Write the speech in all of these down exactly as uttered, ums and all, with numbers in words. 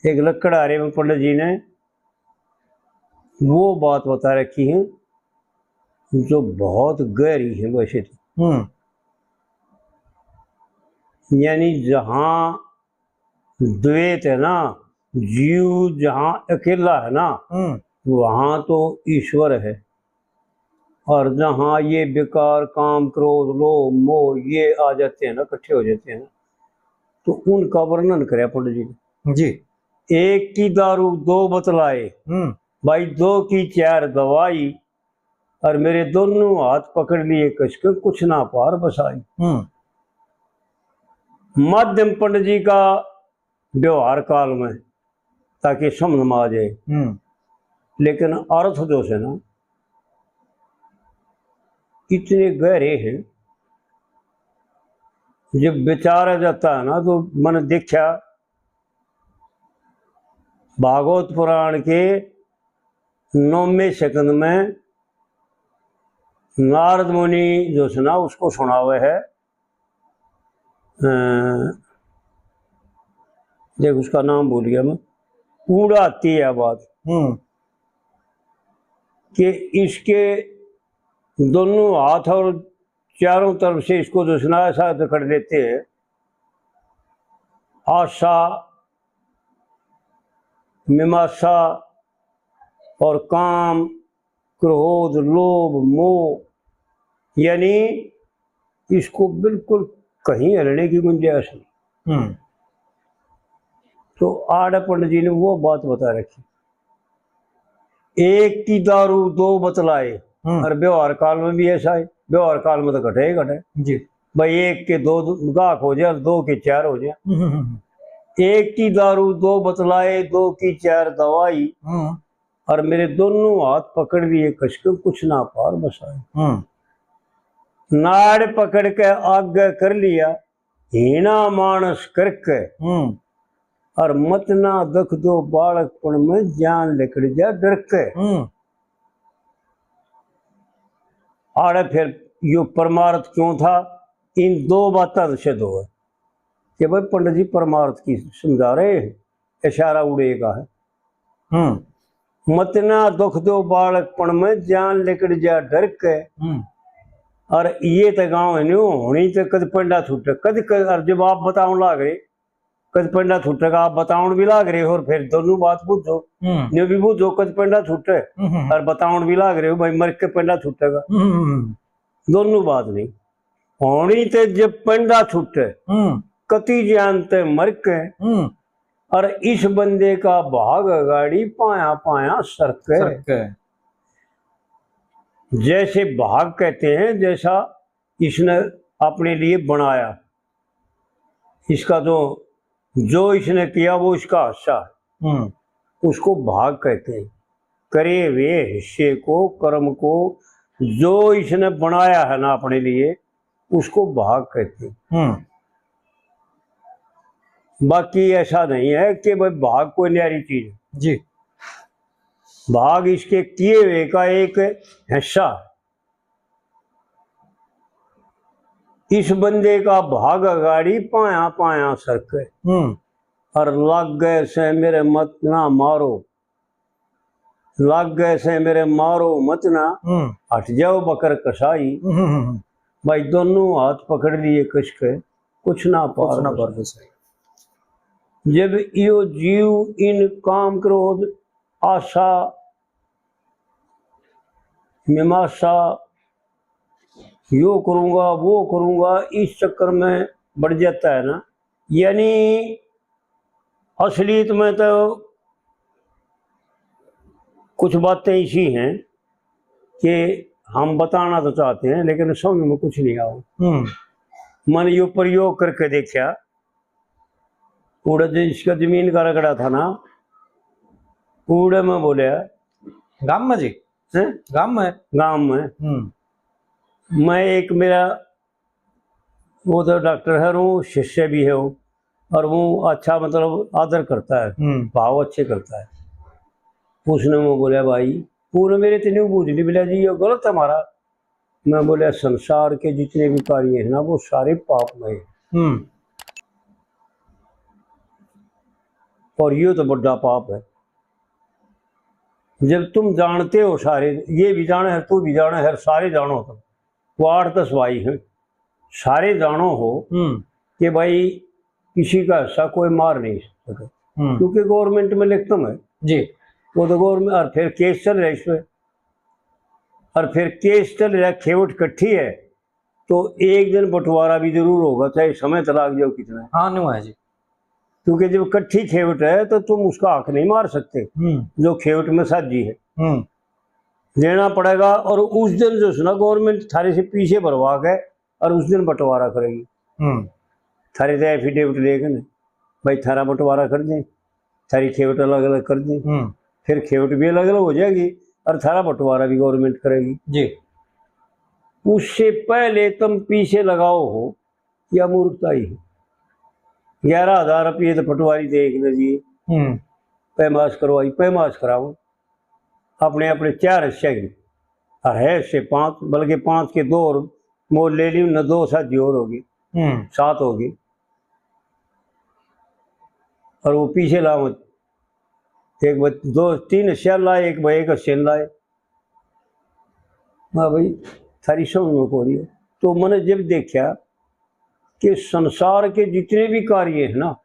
एक लकड़हारे में पंडित जी ने वो बात बता रखी है जो बहुत गहरी है वैसे तो। हम्म। यानी जहाँ द्वैत है ना, जीव जहाँ अकेला है ना, हम्म। वहाँ तो ईश्वर है। और जहाँ ये विकार, काम, क्रोध, लोभ, मोह, ये आ जाते हैं ना, इकट्ठे हो जाते हैं ना, तो उनका वर्णन करे पंडित जी ने। जी। एक की दारू दो बतलाए, हम्म। भाई दो की चार दवाई, और मेरे दोनों हाथ पकड़ लिए कसके, कुछ ना पार बसाई। हम्म। माध्यम पंडित जी का व्यवहार काल में, ताकि समझ में आ जाए। हम्म। लेकिन अर्थ जो है ना, इतने गहरे हैं, जब विचारा जाता है ना, तो मैंने देखा भागवत पुराण के नौवें स्कंद में नारद मुनि जो है ना, उसको सुनावे है। अ, देख, उसका नाम भूल गया मैं। कूड़ा आती है बात। हम्म। कि इसके दोनों हाथ और चारों तरफ से इसको जो है ना, ऐसा जकड़ लेते हैं। आशा, मीमांसा और काम, क्रोध, लोभ, मोह, यानी इसको बिल्कुल कहीं हलने की गुंजाइश नहीं। हम्म। तो आड़े पंडित जी ने वो बात बता रखी, एक की दारू दो बतलाए। हम्म। और व्यवहार काल में भी ऐसा है, व्यवहार काल में तो घटे ही घटे। जी। भाई, एक के दो गाहक हो जाए, दो के चार हो जाए। हम्म, हम्म, हम्म। एक की दारू दो बतलाए, दो की चार दवाई। हम्म। और मेरे दोनों हाथ पकड़ लिए कसके, कुछ ना पार बसाए। हम्म। नाड़ पकड़ के आगे कर लिया, हीणा मानस करके। हम्म। और मत ना दुख दो बालकपण में, जान लिकड़ जा डर के। हम्म। आड़े फिर यो परमार्थ क्यों था, इन दो बातों से दो है कि भाई पंडित जी परमार्थ की समझा रहे हैं, इशारा उड़ेगा है। हम्म। मत ना दुख दो बालकपण में, जान लिकड़ जा डर के। हम्म। और ये तो गाँव है न्यू होनी तो कद पंडा छूटे, कद क-, और जब आप बतावन लाग रहे, कद पंडा छूटेगा, आप बतावन भी लाग रहे हो, और फिर दोनों बात बूझो, हम्म। न्यू भी बूझो, कद पंडा छूटे, हम्म, हम्म। और बतावन भी लाग रहे हो, भाई, मर के पंडा छूटेगा। हम्म, हम्म, हम्म। दोनों बात नहीं होनी, तो जब पंडा छूटे, हम्म। कति जान ते मर के, हम्म। और इस बंदे का भाग अगाड़ी पाया पाया सरके। सरके। जैसे भाग कहते हैं, जैसा इसने अपने लिए बनाया, इसका जो, जो इसने किया वो इसका हिस्सा है। हम्म। उसको भाग कहते हैं। करे हुए हिस्से को, कर्म को, जो इसने बनाया है ना अपने लिए, उसको भाग कहते हैं। हम्म। बाकी ऐसा नहीं है कि भाई भाग कोई न्यारी चीज है। जी। भाग इसके किए हुए का एक हिस्सा है। इस बंदे का भाग अगाड़ी पाया पाया सरके। हम्म। और लागे से मेरे मत ना मारो, लागे से मेरे मारो मत ना, हम्म। हट जाओ बकर कसाई। हम्म, हम्म, हम्म। भाई दोनों हाथ पकड़ लिए कसके, कुछ ना पार कुछ ना बसाई। पार बसाई। जब यो जीव इन काम क्रोध आशा मीमांसा, यो करूंगा वो करूंगा, इस चक्कर में बढ़ जाता है ना, यानी असलियत में तो कुछ बातें ऐसी हैं कि हम बताना तो चाहते हैं लेकिन समझ में कुछ नहीं आओ। हम्म। मैंने यो प्रयोग करके देखा, उड़े जो इसका जमीन का रगड़ा था ना, उड़े में बोले, गांव में जी? हैं? गांव में? गांव में। हम्म। मैं एक मेरा, वो तो डॉक्टर है, वो शिष्य भी है वो, और वो अच्छा मतलब आदर करता है, हम्म। भाव अच्छे करता है। उसने वो बोला, भाई, पूरे मेरे तेने बूझ नहीं मिला जी, ये गलत है हमारा। मैं बोला, संसार के जितने भी कार्य हैं ना, वो सारे पापमय हैं। हम्म। और ये तो बड़ा पाप है। जब तुम जानते हो सारे, ये भी जाने है, तू भी जाने है, सारे जानो तुम, वो आठ दस भाई हैं, सारे जानो हो हम्म। कि भाई किसी का हिस्सा कोई मार नहीं सके, हम्म। क्योंकि गवर्नमेंट में लिखता है जी। वो तो गवर्नमेंट, और फिर केस चल रहा है इस पे, और फिर केस चल रहा है, खेवट इकट्ठी है, तो एक दिन बंटवारा भी जरूर होगा, चाहे समय तो लाग जाओ कितना। हाँ, न्यू है जी। क्योंकि जब इकट्ठी खेवट है तो तुम उसका हक नहीं मार सकते, हम्म। जो खेवट में साझी है। हम्म। देना पड़ेगा, और उस दिन जो है ना, गवर्नमेंट थारे से पीछे भरवा के और उस दिन बंटवारा करेगी। हम्म। थारे तो एफिडेविट लेके ना, भाई, थारा बंटवारा कर दें, थारी खेवट अलग अलग कर दें, हम्म। फिर खेवट भी अलग अलग हो जाएगी और थारा बंटवारा भी गवर्नमेंट करेगी जी। उससे पहले तुम पीछे लगाओ हो, या मूर्खता ही है। ग्यारह हजार रुपये तो पटवारी दे एक ने जी, हम्म। पैमाश करवाई, पैमाश कराओ, अपने अपने चार हिस्से की, और है हिस्से पाँच, बल्कि पाँच के दो और मोल ले ली, न दो साझी और होगी, हम्म। सात होगी। और वो पीछे लाओ, एक ब-, दो, तीन हिस्से लाए, एक ब-, एक हिस्से लाए। हाँ भाई, थारी समझ में को रही है। तो मैंने जब देखा कि संसार के जितने भी कार्य हैं ना,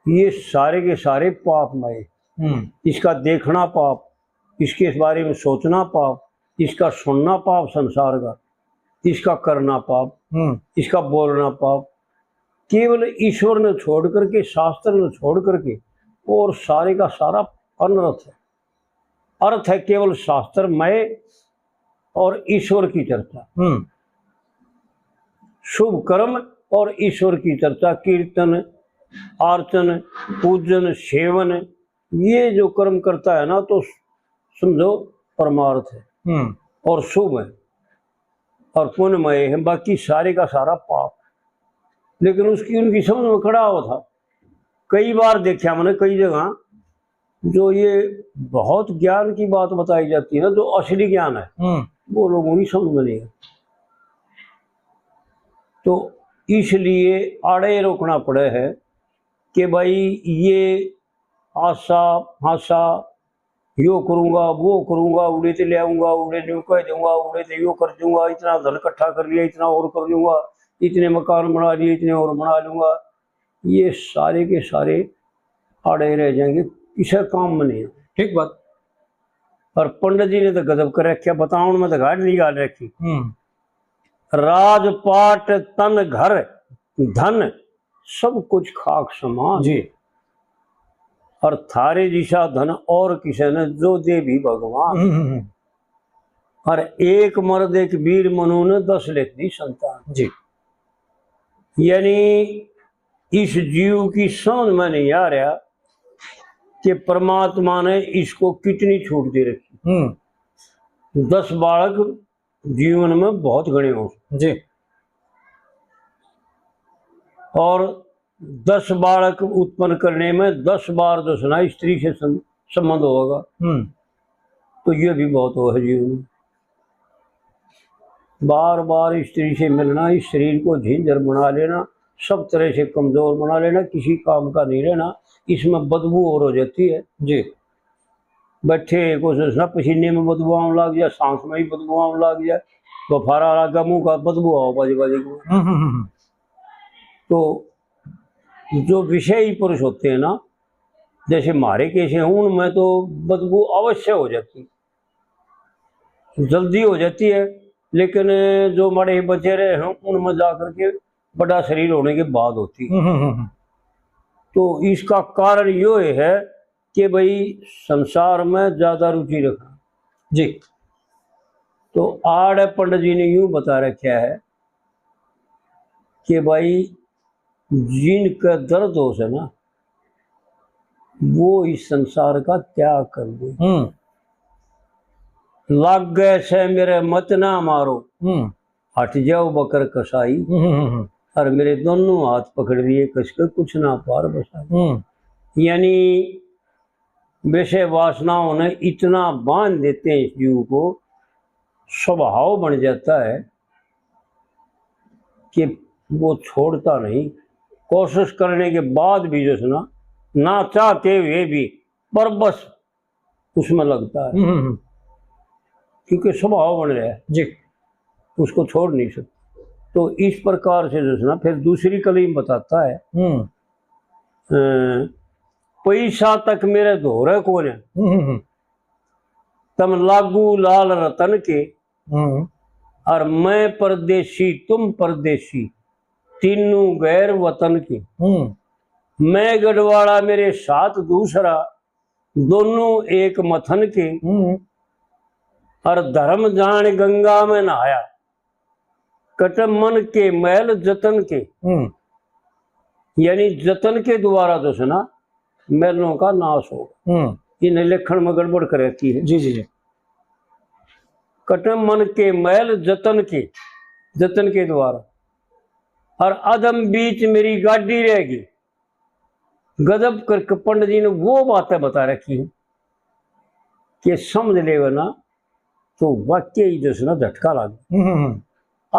ये सारे के सारे पापमय। हम्म। इसका देखना पाप, इसके बारे में सोचना पाप, इसका सुनना पाप संसार का, इसका करना पाप, हम्म। इसका बोलना पाप। केवल ईश्वर ने छोड़ करके, शास्त्र ने छोड़ करके, और सारे का सारा अनर्थ है। अर्थ है केवल शास्त्रमय और ईश्वर की चर्चा। हम्म। शुभ कर्म और ईश्वर की चर्चा, कीर्तन, अर्चन, पूजन, सेवन, ये जो कर्म करता है ना, तो समझो परमार्थ है हम्म। और शुभ है और पुण्यमय है, बाकी सारे का सारा पाप। लेकिन उसकी, उनकी समझ में खड़ा हुआ था। कई बार देखा मैंने, कई जगह जो ये बहुत ज्ञान की बात बताई जाती है ना, जो असली ज्ञान है, हम्म। वो लोगों की समझ में नहीं है। तो इसलिए आड़े रोकना पड़े है कि भाई, ये आशा, आशा, यो करूंगा, वो करूंगा, उड़े ते ले आऊंगा, उड़े न्यू कह दूंगा, उड़े ते यो कर दूंगा, इतना धन इकट्ठा कर लिया, इतना और कर लूंगा, इतने मकान बना लिए, इतने और बना लूंगा, ये सारे के सारे आड़े रह जाएंगे, किसी काम में नहीं। ठीक बात। और पंडित जी ने तो गजब कर रखा, बतावन में तो घाट नहीं घाल रखी। हम्म। राजपाट तन घर धन सब कुछ खाक समान। जी। और थारे जिसा धन और किसे ने जो दे भी भगवान। हम्म, हम्म, हम्म। और एक मर्द एक वीर मनु ने दस लिख दी संतान। जी। यानी इस जीव की समझ में नहीं आ रहा कि परमात्मा ने इसको कितनी छूट दे रखी। हम्म। दस बालक जीवन में बहुत घणे हो। जी। और दस बालक उत्पन्न करने में दस बार जो है ना स्त्री से सं-, संबंध होगा। हम्म। तो ये भी बहुत हो है जीवन में। बार बार स्त्री से मिलना, इस शरीर को झिंझर बना लेना, सब तरह से कमजोर बना लेना, किसी काम का नहीं रहना, इसमें बदबू और हो जाती है। जी। बैठे कुछ ना पसीने में बदबू आने लग जाए, सांस में ही बदबू आने लग जाए, बफारा लग गया, मुंह का बदबू आओ बाजे बाजे को। हम्म, हम्म, हम्म। तो जो विषयी पुरुष होते हैं ना, जैसे म्हारे कैसे हैं, उनमें तो बदबू अवश्य हो जाती, जल्दी हो जाती है, लेकिन जो माड़े बचे रहे हैं, उनमें जा करके बड़ा शरीर होने के बाद होती है। हम्म, हम्म, हम्म। तो इसका कारण यो है कि भाई, संसार में ज्यादा रुचि रखना। जी। तो आड़े पंडित जी ने यूं बता रखा है कि भाई, जिनका दर्द हो से ना, वो इस संसार का त्याग कर दे। हम्म। लागे से मेरे मत ना मारो, हम्म। हट जाओ बकर कसाई, हम्म, हम्म, हम्म। और मेरे दोनों हाथ पकड़ लिए, कसके कुछ ना पार बसाई। हम्म। यानी विषय वासनाओं ने इतना बांध देते हैं इस जीव को, स्वभाव बन जाता है कि वो छोड़ता नहीं। कोशिश करने के बाद भी जो है ना, ना चाहते हुए भी परवश उसमें लगता है, हम्म, हम्म, हम्म। क्योंकि स्वभाव बन रहा है, जी। उसको छोड़ नहीं सकते। तो इस प्रकार से जो है ना, फिर दूसरी कली में बताता है, हम्म। अ, पैसा तक मेरे धोरे कोने, हम्म, हम्म, हम्म। तम लागू लाल रतन के, हम्म। और मैं परदेसी, तुम परदेसी, तीनों गैर वतन के। हम्म। मैं गढ़वाला, मेरे साथ दूसरा, दोनों एक मथन के। हम्म। और धर्म जान गंगा में नहाया, कट मन के मैल जतन के। हम्म। यानी जतन के द्वारा जो है ना, मैलों का नाश हो। हम्म। इन्हें लेखन में गड़बड़ कर रखी है। जी, जी, जी। कट मन के मैल जतन के, जतन के द्वारा। और अधम बीच मेरी गाड़ी रहेगी। गजब करके पंडित जी ने वो बातें बता रखी हैं कि समझ लेवे ना, तो वाकई ही जो है ना, झटका लागे। हम्म, हम्म, हम्म।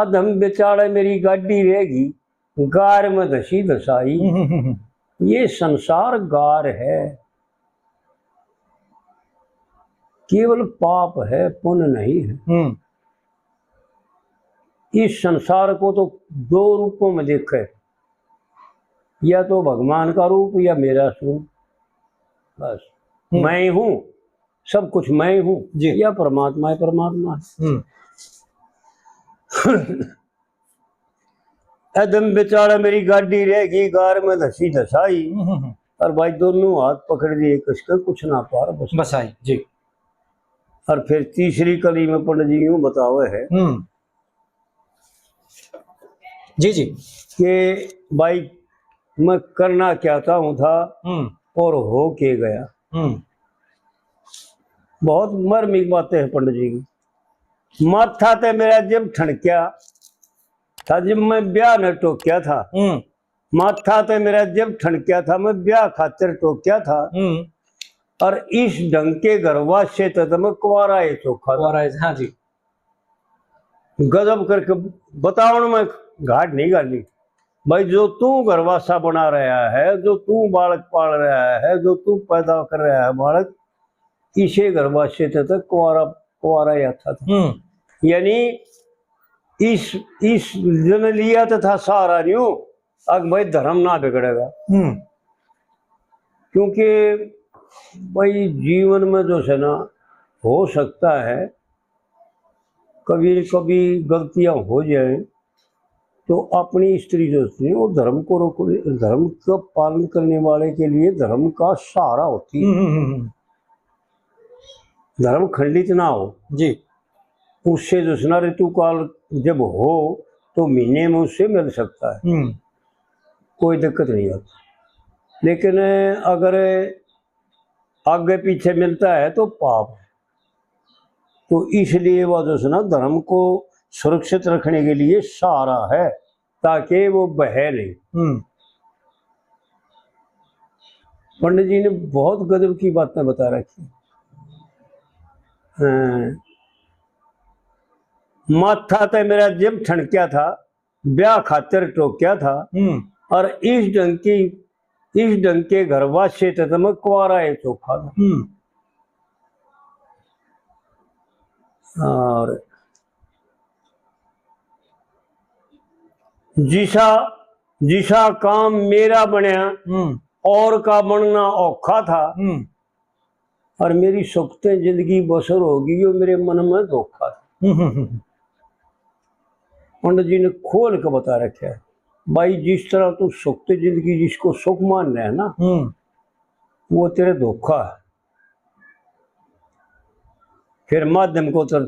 अधम बेचारे मेरी गाड़ी रहेगी, गार में धसी धसाई। हम्म, हम्म, हम्म, हम्म। ये संसार गार है, केवल पाप है, पुण्य नहीं है। हम्म। इस संसार को तो दो रूपों में देखे, या तो भगवान का रूप या मेरा स्वरूप। बस, हम्म। मैं हूँ, सब कुछ मैं हूँ, जी। या परमात्मा है, परमात्मा है। हम्म। अधम बेचारा मेरी गाड़ी रहेगी, गार में धसी धसाई। हम्म, हम्म, हम्म। और भाई दोनों हाथ पकड़ लिए, किसके कुछ ना पार बस। बसाई, जी। और फिर तीसरी कली में पंडित जी यूं बतावे है हम्म। जी, जी। कि भाई, मैं करना क्या चाहूँ था हम्म। और हो के गया। हम्म। बहुत मर्मिक बातें हैं पंडित जी की। माथा ते मेरा जब ठणक्या था, जब मैं ब्याह ने टोक्या था, हम्म। माथा ते मेरा जब ठणक्या था, मैं ब्याह खातिर टोक्या था। हम्म। और इस ढंग के घर वासे ते तो मैं कुंवारा ही चोखा था। कुंवारा ही, हाँ जी। गजब करके बतावण में घाट नहीं घाली। भाई, जो तू घरवासा बना रहा है, जो तू बालक पाल रहा है, जो तू पैदा कर रहा है बालक, इसे घरवासे ते तो कुंवारा, कुंवारा ही अच्छा था। हम्म। यानी इस, इस जन लिया तो था सहारा न्यू, अक भाई धर्म ना बिगड़ेगा। हम्म। क्योंकि भाई जीवन में जो है ना, हो सकता है कभी कभी गलतियां हो जाए, तो अपनी स्त्री जो होती है वो धर्म को रोक, धर्म का पालन करने वाले के लिए धर्म का सहारा होती है। हम्म, हम्म, हम्म। धर्म खंडित ना हो। जी। उससे जो है ना ऋतुकाल जब हो तो महीने में उससे मिल सकता है, हम्म। कोई दिक्कत नहीं होती। लेकिन अगर आगे पीछे मिलता है तो पाप। तो इसलिए वह जो है ना धर्म को सुरक्षित रखने के लिए सहारा है, ताकि वो बहे नहीं। हम्म। पंडित जी ने बहुत गजब की बातें बता रखी। हाँ। माथा ते मेरा जिब ठणक्या था, ब्याह खातिर टोक्या था, हम्म। और इस ढंग की, इस ढंग के घर वासे थे तो मैं कुंवारा ही चोखा था। हम्म। और जिसा, जिसा काम मेरा बनया, हम्म। और का बनना औखा था। हम्म। और मेरी सुखते जिंदगी बसर होगी, यो मेरे मन में धोखा था। हम्म, हम्म, हम्म। पंडित जी ने खोल के बता रखा है, भाई, जिस तरह तू सुखते जिंदगी जिसको सुख मान रहा है ना, हम्म। वो तेरे धोखा है। फिर माध्यम को तो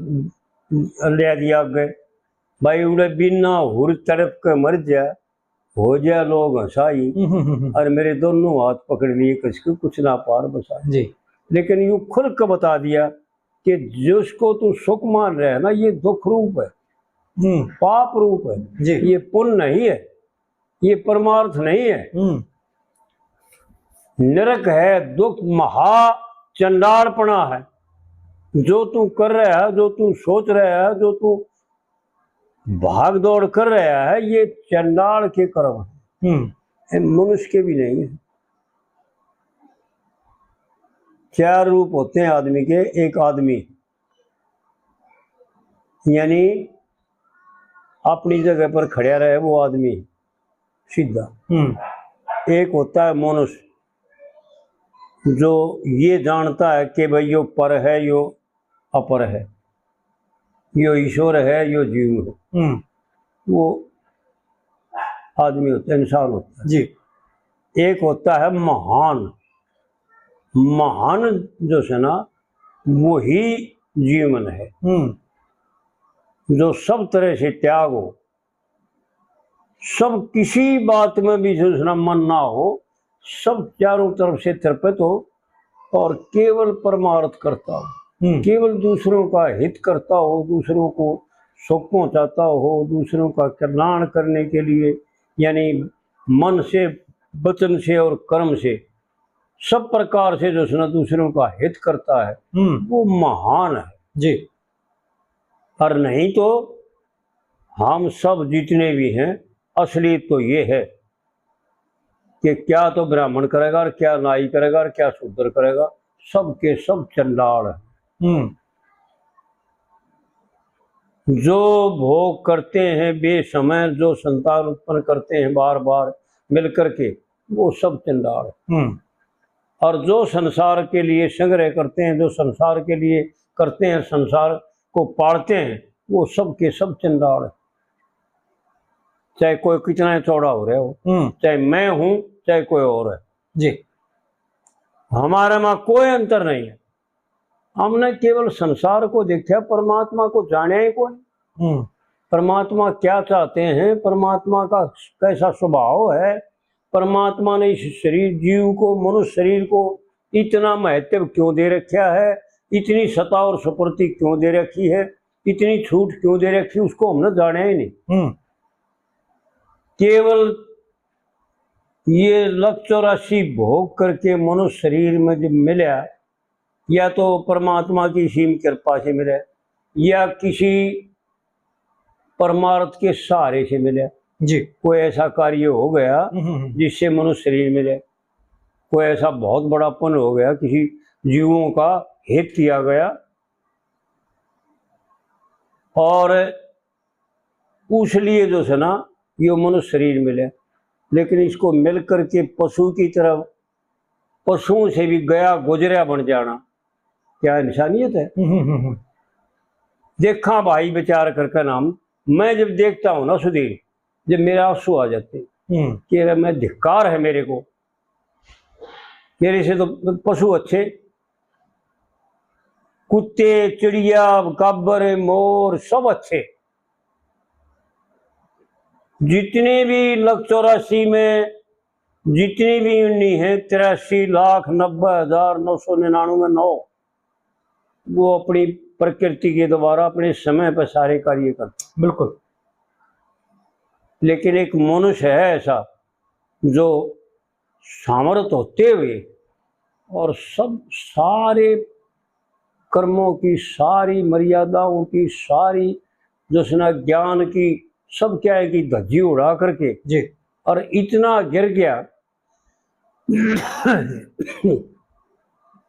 ले दिया आगे, भाई, उड़े बिना हुर तड़प के मर जा, हो जा लोग हंसाई, हम्म, हम्म, हम्म। और मेरे दोनों हाथ पकड़ लिए, किसको कुछ ना पार बसाई। जी। लेकिन यूं खुल के बता दिया कि जिसको तू सुख मान रहा है ना, ये दुख रूप है, हम्म। पाप रूप है, जी। ये पुण्य नहीं है, ये परमार्थ नहीं है। हम्म। नरक है, दुख महा चंडालपना है। जो तू कर रहा है, जो तू सोच रहा है, जो तू भाग दौड़ कर रहा है, ये चंडाल के कर्म है। हम्म। ये मनुष्य के भी नहीं है। चार रूप होते हैं आदमी के। एक आदमी यानी अपनी जगह पर खड़ा रहे वो आदमी सीधा। हम्म। एक होता है मनुष्य, जो ये जानता है कि भाई यो पर है, यो अपर है, यो ईश्वर है, यो जीव है। हम्म। वो आदमी होता है, इंसान होता है। जी। एक होता है महान। महान जो है ना, वही जीवन है। हम्म। जो सब तरह से त्याग हो, सब किसी बात में भी जो है ना मन ना हो, सब चारों तरफ से तृप्त हो और केवल परमार्थ करता हो, हम्म। केवल दूसरों का हित करता हो, दूसरों को सुख पहुंचाता हो, दूसरों का कल्याण करने के लिए, यानी मन से, वचन से और कर्म से, सब प्रकार से जो है ना दूसरों का हित करता है, हम्म। वो महान है। जी। और नहीं तो हम सब जितने भी हैं, असली तो ये है कि क्या तो ब्राह्मण करेगा और क्या नाई करेगा और क्या शूद्र करेगा, सब के सब चंडाल हैं। हम्म। जो भोग करते हैं बेसमय, जो संतान उत्पन्न करते हैं बार बार मिल करके, वो सब चंडाल हैं। हम्म। और जो संसार के लिए संग्रह करते हैं, जो संसार के लिए करते हैं, संसार को पालते हैं, वो सब के सब चंडाल हैं। चाहे कोई कितना ही चौड़ा हो रहा हो, हम्म। चाहे मैं हूं, चाहे कोई और है। जी। हमारे में कोई अंतर नहीं है। हमने केवल संसार को देखा, परमात्मा को जाना ही कोनी। हम्म। परमात्मा क्या चाहते हैं, परमात्मा का कैसा स्वभाव है, परमात्मा ने इस शरीर, जीव को, मनुष्य शरीर को इतना महत्व क्यों दे रखा है, इतनी सत्ता और संपत्ति क्यों दे रखी है, इतनी छूट क्यों दे रखी, उसको हमने जाना ही नहीं। हम्म। केवल ये लख चौरासी भोग करके मनुष्य शरीर में जब मिला, या तो परमात्मा की सीम कृपा से मिला, या किसी परमार्थ के सहारे से मिला। जी। कोई ऐसा कार्य हो गया, हम्म, हम्म, हम्म। जिससे मनुष्य शरीर मिले, कोई ऐसा बहुत बड़ा पुण्य हो गया, किसी जीवों का हित किया गया, और उस लिए जो है ना, यो मनुष्य शरीर मिले, लेकिन इसको मिल करके पशु की तरह, पशुओं से भी गया गुजरा बन जाना, क्या इंसानियत है? हम्म, हम्म, हम्म। देखा भाई, विचार करके नाम, मैं जब देखता हूँ ना सुधीर, जब मेरे आंसू आ जाते हैं हम्म। कि अरे, मैं, धिक्कार है मेरे को, मेरे से तो पशु अच्छे, कुत्ते, चिड़िया, काबर, मोर, सब अच्छे। जितने भी लख चौरासी में जितनी भी योनि है, तिरासी लाख नब्बे हजार नौ सौ निन्यानवे नौ, वो अपनी प्रकृति के द्वारा अपने समय पर सारे कार्य करता। बिल्कुल। लेकिन एक मनुष्य है ऐसा, जो सामर्थ होते हुए और सब सारे कर्मों की, सारी मर्यादाओं की, सारी जो है ना ज्ञान की, सब क्या है कि धज्जी उड़ा करके जी। और इतना गिर गया,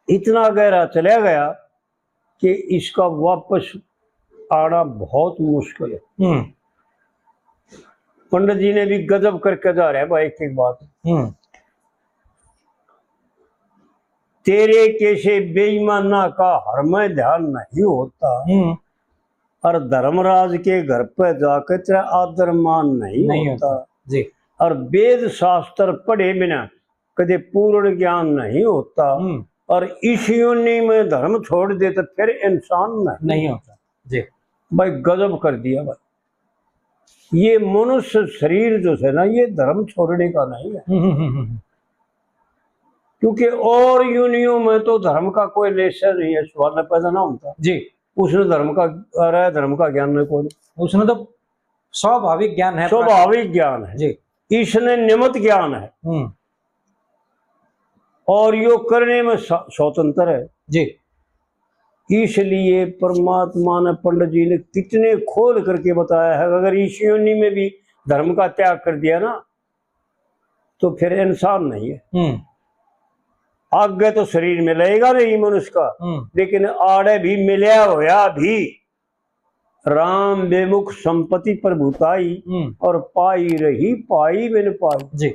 इतना गहरा चला गया कि इसका वापस आना बहुत मुश्किल है। हम्म। पंडित जी ने भी गजब करके जा रहा है भाई, एक एक बात। हम्म। तेरे कैसे बेईमाना का हर में ध्यान नहीं होता, हम्म। और धर्मराज के घर पे जाके तेरा आदर मान नहीं नहीं होता। होता। जी। और वेद शास्त्र पढ़े बिना कदे पूर्ण ज्ञान नहीं होता। हम्म। और इस योनि में धर्म छोड़ दे तो फिर इंसान नहीं नहीं होता। जी। भाई, गजब कर दिया भाई। ये मनुष्य शरीर जो है ना, ये धर्म छोड़ने का नहीं है। हम्म, हम्म, हम्म, हम्म। क्योंकि और योनियों में तो धर्म का कोई लेशा नहीं है, सवाल पैदा ना होता। जी। उसने धर्म का, अरे, धर्म का ज्ञान नहीं कोई। उसने तो स्वाभाविक ज्ञान है। स्वाभाविक ज्ञान है। जी। इसने निमित्त ज्ञान है। हम्म। और यो करने में स्व-, स्वतंत्र है। जी। इसलिए परमात्मा ने, पंडित जी ने कितने खोल करके बताया है, अगर इस योनि में भी धर्म का त्याग कर दिया ना, तो फिर इंसान नहीं है। हम्म। आगे तो शरीर मिलेगा नहीं मनुष्य का, हम्म। लेकिन आड़े भी मिलया होया भी राम विमुख संपत्ति प्रभुताई, हम्म। और पाई रही पाई बिन पाई। जी।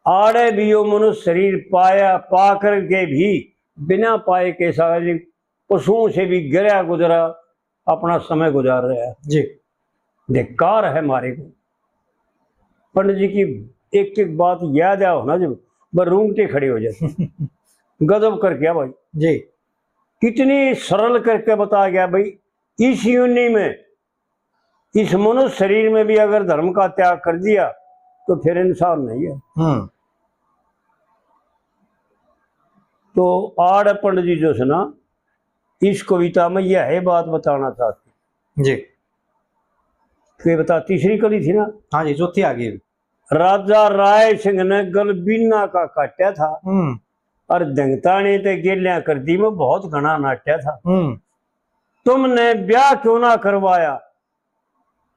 आड़े भी यो मनुष्य शरीर पाया, पा करके भी बिना पाए के सारे पशुओं से भी गिरया गुजरा अपना समय गुजार रहा है। जी। धिक्कार है मारे को। पंडित जी की एक एक बात याद आओ ना, जब वह रूंगटे खड़े हो जाते। गजब कर गया भाई। जी। कितनी सरल करके बता गया भाई। इस योनि में, इस मनुष्य शरीर में भी अगर धर्म का त्याग कर दिया तो फिर इंसान नहीं है। हम्म। तो आड़ पंडित जी जो है ना, इस कविता में यह बात बताना चाहते। जी। ये बता, तीसरी कड़ी थी ना? हाँ जी, चौथी आ गई। राजा राय सिंह ने गल बीना का काट्या था, हम्म। और धंगताने ते गेलियां कर दी में बहुत घना नाट्या था। हम्म। तुमने ब्याह क्यों ना करवाया,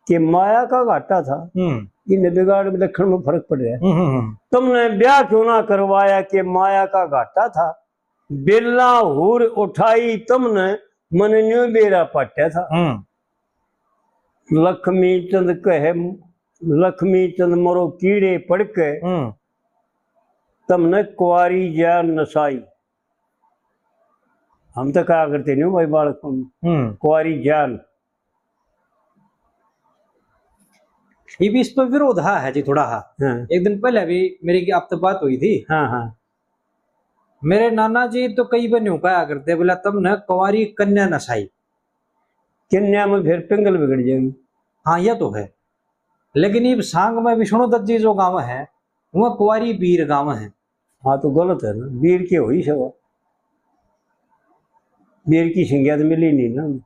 कि माया का घाटा था। हम्म। इन बिगाड़ विलक्षण में फर्क पड़ रहा है। हम्म, हम्म, हम्म। तुमने ब्याह क्यों ना करवाया, कि माया का घाटा था। बेला हूर उठाई तुमने, मन न्यू बेरा पाट्या था। हम्म। लक्ष्मी चंद कहे, लक्ष्मी चंद मरो कीड़े पड़ के, हम्म। तुमने कुंवारी जान नसाई। हम तो कहा करते नहीं भाई बालक, हम्म। कुंवारी जान। ये भी इस पर विरोध हा है जी थोड़ा हा। हाँ। एक दिन पहले भी मेरी आपसे बात हुई थी। हाँ, हाँ। मेरे नाना जी तो कई बार न्यू कहा करते, बोला, "तुमने कुंवारी कन्या नसाई।" कन्या में फिर पिंगल बिगड़ जाएगी। हाँ, यह तो है। लेकिन ये सांग में विष्णु दत्त जी जो गाँव है, वह कुंवारी बीर गाँव है। हाँ, तो गलत है ना, बीर के हो ही सवा। बीर की संज्ञा तो मिली नहीं ना।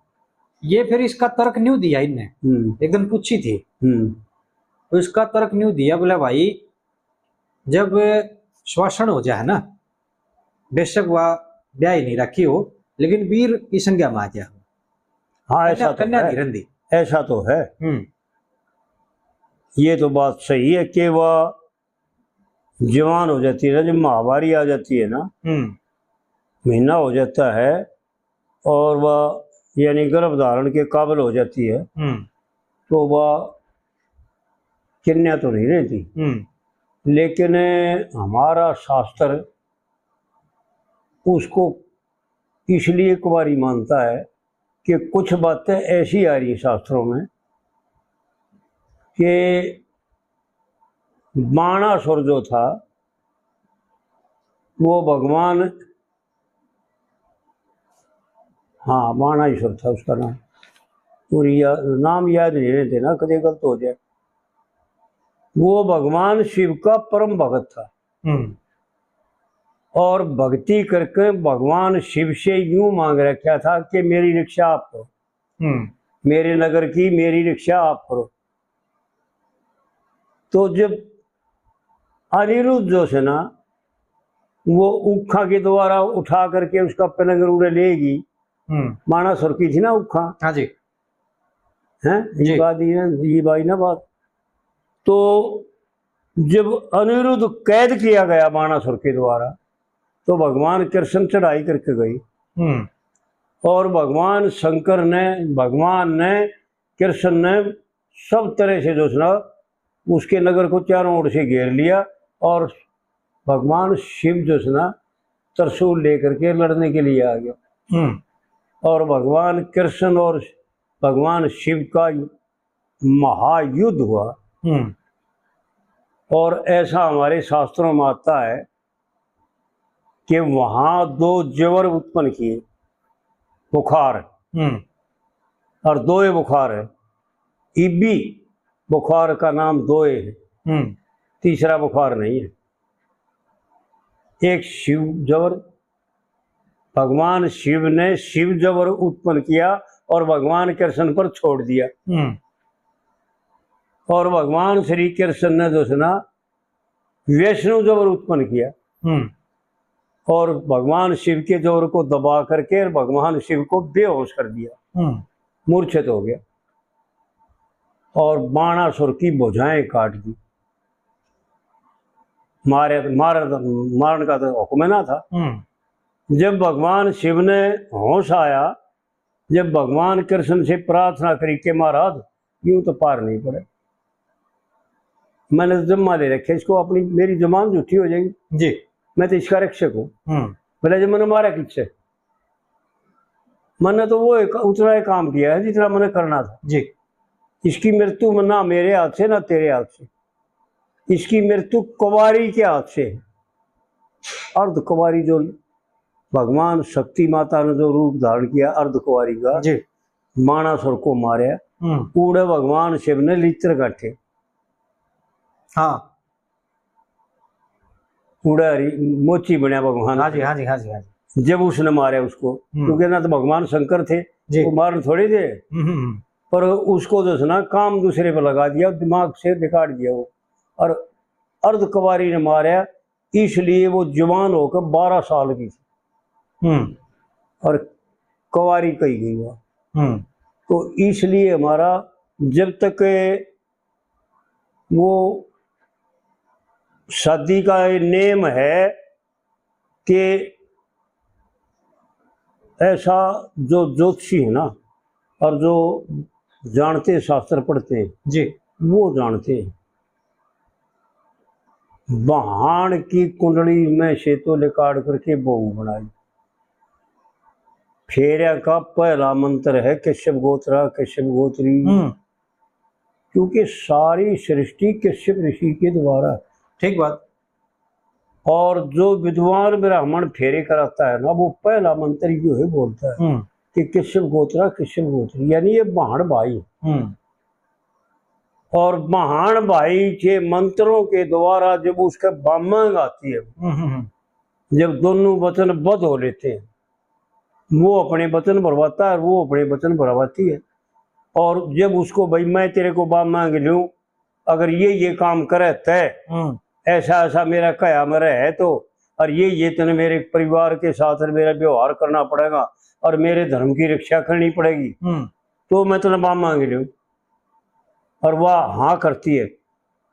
ये फिर इसका तर्क न्यू दिया इनने। हम्म। एक दिन पूछी थी। हम्म। तो इसका तर्क न्यू दिया, बोला, "भाई, जब श्वासन हो जाए ना, बेशक वह ब्याह ही नहीं रखी हो, लेकिन बीर की संज्ञा में आ गया।" हाँ, ऐसा कन्या, तो कन्या है। नहीं रहंदी। ऐसा तो है। हम्म। ये तो बात सही है कि वह जवान हो जाती है ना, जब माहवारी आ जाती है ना, हम्म। महीना हो जाता है और वह यानी गर्भ धारण के काबिल हो जाती है, हम्म। तो वह कन्या तो नहीं रहती। हम्म। लेकिन हमारा शास्त्र उसको इसलिए कुंवारी मानता है कि कुछ बातें ऐसी आ रही शास्त्रों में कि बाणासुर जो था, वो भगवान, हाँ, बाणासुर था उसका नाम, और या-, नाम याद नहीं रहते ना, कदे गलत हो जाए। वो भगवान शिव का परम भगत था। हम्म। और भक्ति करके भगवान शिव से यूं मांग रखा था कि मेरी रक्षा आप करो, हम्म। मेरे नगर की मेरी रक्षा आप करो। तो जब अनिरुद्ध जो है ना, वो उखा के द्वारा उठा करके उसका पलंग उड़े लेगी, हम्म। बाणासुर की थी ना उखा। हाँ जी। हैं? जी। ये बात, ये, ये बात ना बात। तो जब अनिरुद्ध कैद किया गया बाणासुर के द्वारा, तो भगवान कृष्ण चढ़ाई करके गए। हम्म। और भगवान शंकर ने, भगवान ने, कृष्ण ने सब तरह से जो है ना, उसके नगर को चारों ओर से घेर लिया और भगवान शिव जो है ना, त्रिशूल लेकर के लड़ने के लिए आ गया। हम्म। और भगवान कृष्ण और भगवान शिव का महायुद्ध हुआ। हम्म। और ऐसा हमारे शास्त्रों में आता है कि वहां दो ज्वर उत्पन्न किए, बुखार। हम्म। और दोए बुखार है, इब्बी बुखार का नाम दोए है। हम्म। तीसरा बुखार नहीं है। एक शिव ज्वर, भगवान शिव ने शिव ज्वर उत्पन्न किया और भगवान कृष्ण पर छोड़ दिया। हम्म। और भगवान श्री कृष्ण ने जो है ना, वैष्णव ज्वर उत्पन्न किया। हम्म। और भगवान शिव के ज्वर को दबा करके भगवान शिव को बेहोश कर दिया, हम्म। मूर्छित हो गया और बाणासुर की भुजाएं काट दी। मारे, मार, मारने का तो हुक्म ना था। हम्म। जब भगवान शिव ने होश आया, जब भगवान कृष्ण से प्रार्थना करी के महाराज, यूं तो पार नहीं पड़े, मैंने तो जिम्मा ले रखे इसको, अपनी, मेरी जबान झूठी हो जाएगी। जी। मैं तो इसका रक्षक हूँ। हम्म। बोला, जब मैंने मारा किससे? मैंने तो वो एक, उतना ही काम किया है जितना मैंने करना था। जी। इसकी मृत्यु में ना मेरे हाथ से ना तेरे हाथ से, इसकी मृत्यु कुंवारी के हाथ से है। अर्ध कुंवारी जो भगवान शक्ति माता ने जो रूप धारण किया अर्ध कुंवारी का, जी। मानासुर को मारे, हम्म। उड़े भगवान शिव ने लित्र गांठे। हाँ। उड़े हरी मोची बनया भगवान। हाँ जी, हाँ जी, हाँ जी, हाँ जी। जब उसने मारे उसको, हम्म। क्योंकि ना तो भगवान शंकर थे, जी। वो मारने थोड़े थे, हम्म, हम्म, हम्म। पर उसको जो है ना काम दूसरे पे लगा दिया, दिमाग से बिगाड़ दिया वो। और अर्ध कुंवारी ने मारा, इसलिए वो जवान होकर बारह साल की थी। हम्म। और कुंवारी कही गई वो। हम्म। तो इसलिए हमारा जब तक वो शादी का ये नेम है कि ऐसा जो ज्योतिषी है ना, और जो जानते हैं, शास्त्र पढ़ते हैं, जी। वो जानते हैं। बहान की कुंडली में से तो लिकाड़ करके बहू बनाई। फेरिया का पहला मंत्र है, "कश्यप गोत्रा, कश्यप गोत्री।" हम्म। क्योंकि सारी सृष्टि कश्यप ऋषि के द्वारा। ठीक बात। और जो विद्वान ब्राह्मण फेरे कराता है ना, वो पहला मंत्र यो है बोलता है हम्म। कि "कश्यप गोत्रा, कश्यप गोत्री", यानी ये बहान भाई। हम्म। और बहान भाई के मंत्रों के द्वारा जब उसके बामांग आती है, हम्म, हम्म, हम्म। जब दोनों वचनबद्ध हो लेते हैं, वो अपने वचन भरवाता है और वो अपने वचन भरवाती है। और जब उसको, "भाई, मैं तेरे को बामांग लूं, अगर ये, ये काम करे तय, हम्म। ऐसा, ऐसा मेरा कह्या मेरा है तो, और ये, ये तने मेरे परिवार के साथ मेरा व्यवहार करना पड़ेगा और मेरे धर्म की रक्षा करनी पड़ेगी, हम्म। तो मैं तने बामांग लूं।" और वह हाँ करती है।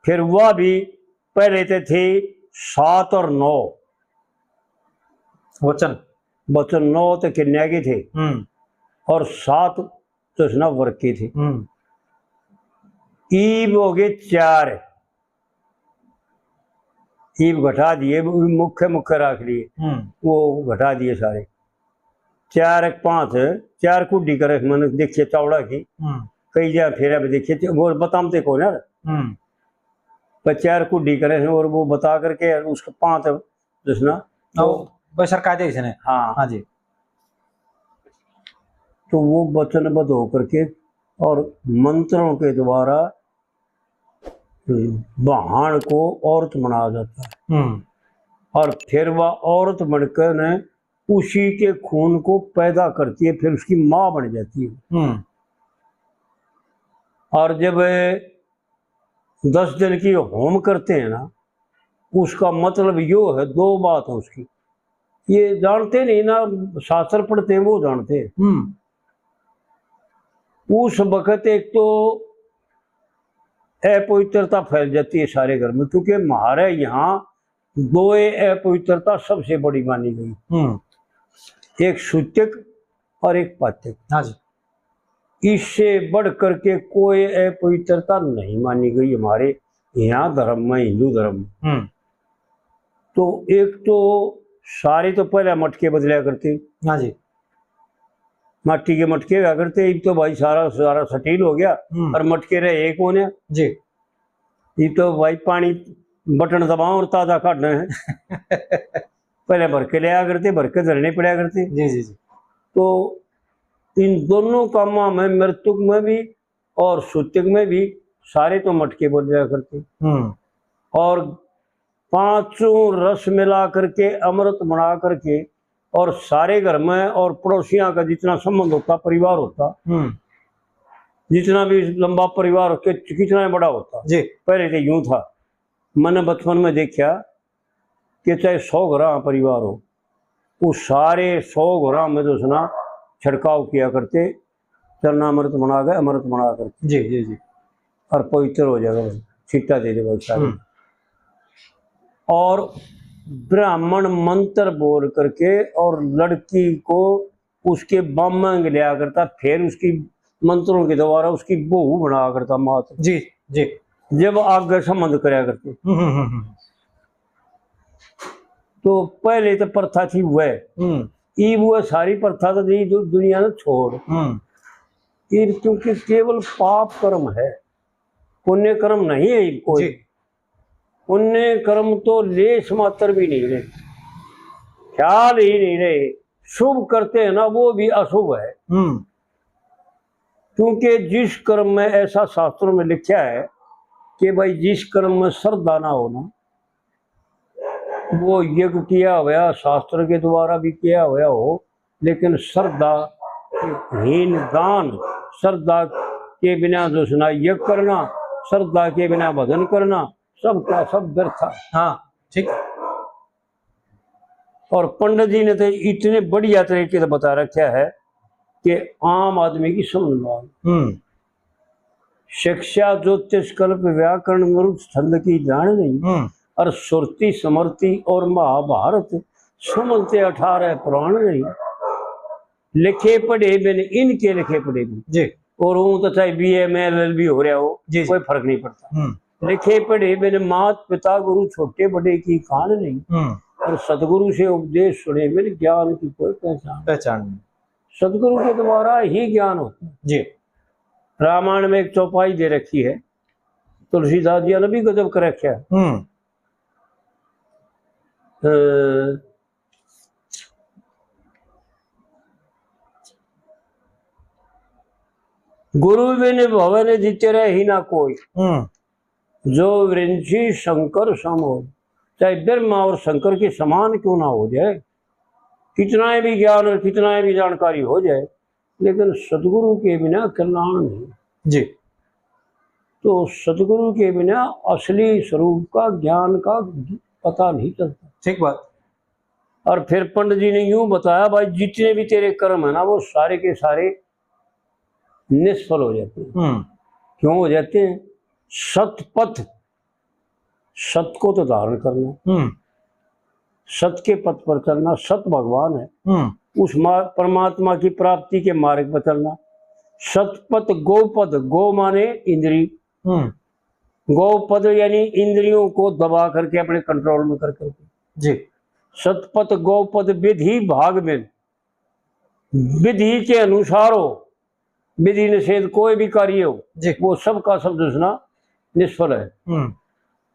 फिर वह भी पहले तो थे सात और नौ। वचन। वचन नौ तो कन्या के थे। हम्म। और सात तो इसना वर के थे। हम्म। ईब हो गए चार। ईब घटा दिए, वो मुख्य, मुख्य रख लिए। हम्म। वो घटा दिए सारे। चार एक पांच, चार कुड्डी करे, मैंने देखिए चावड़ा की। हम्म। कई जगह फेरा भी देखिए, वो बताते कौन यार। हम्म। पर चार कुड्डी करे हैं और वो बता करके उसके पांच जिसना तो तो बस सरका दे इसने। हाँ। हाँ जी। तो वो वचनबद्ध होकर के और मंत्रों के द्वारा बहान को औरत बनाया जाता है। हम्म। और फिर वह औरत बनकर ने उसी के खून को पैदा करती है, फिर उसकी माँ बन जाती है। हम्म। और जब दस दिन की होम करते हैं ना, उसका मतलब यो है, दो बात है उसकी, ये जानते नहीं ना, शास्त्र पढ़ते हैं वो जानते हैं। हम्म। उस वक्त एक तो अपवित्रता फैल जाती है सारे घर में, क्योंकि हमारे यहाँ दो अपवित्रता सबसे बड़ी मानी गई, हम्म। एक सूचक और एक पाचक। हाँ जी। इससे बढ़ करके कोई अपवित्रता नहीं मानी गई हमारे यहाँ धर्म में, हिंदू धर्म में। हम्म। तो एक तो सारे तो पहले मटके बदला करते। हाँ जी। माटी के मटके हुआ करते, इब तो भाई सारा, सारा स्टील हो गया, हम्म। और मटके रहे एक होने। जी। इब तो भाई पानी बटन दबाओ और ताजा काटना है। पहले भर के लिया करते, भर के धरने पड़ा करते। जी, जी, जी। तो इन दोनों कामों में, मृतक में भी और सूतक में भी, सारे तो मटके बदला करते। हम्म। और पांचों रस मिला करके, अमृत बना करके, और सारे घर में और पड़ोसियां का जितना संबंध होता, परिवार होता, हम्म। जितना भी लंबा परिवार हो, कि-, कितना ही बड़ा होता, जी। पहले तो यूं था, मैंने बचपन में देखा कि चाहे सौ घरां परिवार हो, उस सारे सौ घरां में तो उसना छिड़काव किया करते, चरणामृत बना के, अमृत बना करके। जी, जी, जी। और पवित्र हो जाएगा भाई, छिट्टा दे दे भाई सारे। हम्म। और ब्राह्मण मंत्र बोल करके और लड़की को उसके बामंग लिया करता, फिर उसकी मंत्रों के द्वारा उसकी बहू बना करता मात। जी, जी। जब आगे संबंध करया करते। हम्म, हम्म, हम्म, हम्म। तो पहले तो प्रथा थी वह। हम्म। ये वो सारी प्रथा तो दी दु-, दुनिया ने छोड़। हम्म। ये क्योंकि केवल पाप कर्म है, पुण्य कर्म नहीं है ये कोई। जी। पुण्य कर्म तो लेश मात्र भी नहीं रहे, ख्याल ही नहीं रहे। शुभ करते हैं ना, वो भी अशुभ है। हम्म। क्योंकि जिस कर्म में, ऐसा शास्त्रों में लिखा है कि भाई, जिस कर्म में श्रद्धा ना हो ना, वो यज्ञ किया हुआ, शास्त्र के द्वारा भी किया हुआ हो, लेकिन श्रद्धा हीन दान, श्रद्धा के बिना जो सुना यज्ञ करना, श्रद्धा के बिना भजन करना, सब का सब व्यर्थ है। हाँ, ठीक। और पंडित जी ने तो इतने बढ़िया तरीके से बता रखा है कि आम आदमी की समझ में आवे। हम्म। शिक्षा ज्योतिष कल्प व्याकरण मरुत छंद की जाण नहीं, हम्म। और सुरती समरती और महाभारत समझते अठारह पुराण नहीं। लिखे पढ़े बिन इनके लिखे पढ़े बिन। जी। और वो तो चाहे बी ए में एल एल बी हो रहा हो, जी, जी। कोई फर्क नहीं पड़ता। हम्म। लिखे पढ़े बिन मात पिता गुरु छोटे बड़े की कान नहीं। हम्म। और सतगुरु से उपदेश सुने बिन ज्ञान की कोई पहचान। पहचान नहीं। सतगुरु के द्वारा ही ज्ञान होता है। जी। रामायण में एक चौपाई दे रखी है, तुलसीदास जी ने भी गजब कर रखा है। हम्म। अ, गुरु बिन भवन जिते रहे ही ना कोई। हम्म। जो विरिंची शंकर सम हो। चाहे ब्रह्मा और शंकर के समान क्यों ना हो जाए, कितना भी ज्ञान और कितना भी जानकारी हो जाए, लेकिन सदगुरु के बिना कल्याण नहीं। जी। तो सदगुरु के बिना असली स्वरूप का, ज्ञान का पता नहीं चलता। ठीक बात। और फिर पंडित जी ने यूं बताया, भाई, जितने भी तेरे कर्म है ना, वो सारे के सारे निष्फल हो जाते हैं। हम्म। क्यों हो जाते हैं? सत पथ, सत को तो धारण करना, हम्म। सत के पथ पर चलना, सत भगवान है, हम्म। उस मा-, परमात्मा की प्राप्ति के मार्ग पर चलना। सतपथ गौपद, गौ माने इंद्री, हम्म। गौपद यानी इंद्रियों को दबा करके, अपने कंट्रोल में कर करके। जी। सतपथ गौपद विधि भाग बिन, विधि के अनुसार हो, विधि निषेध कोई भी कार्य हो, जी। वो सब का सब दूसरा निष्फल है। हम्म।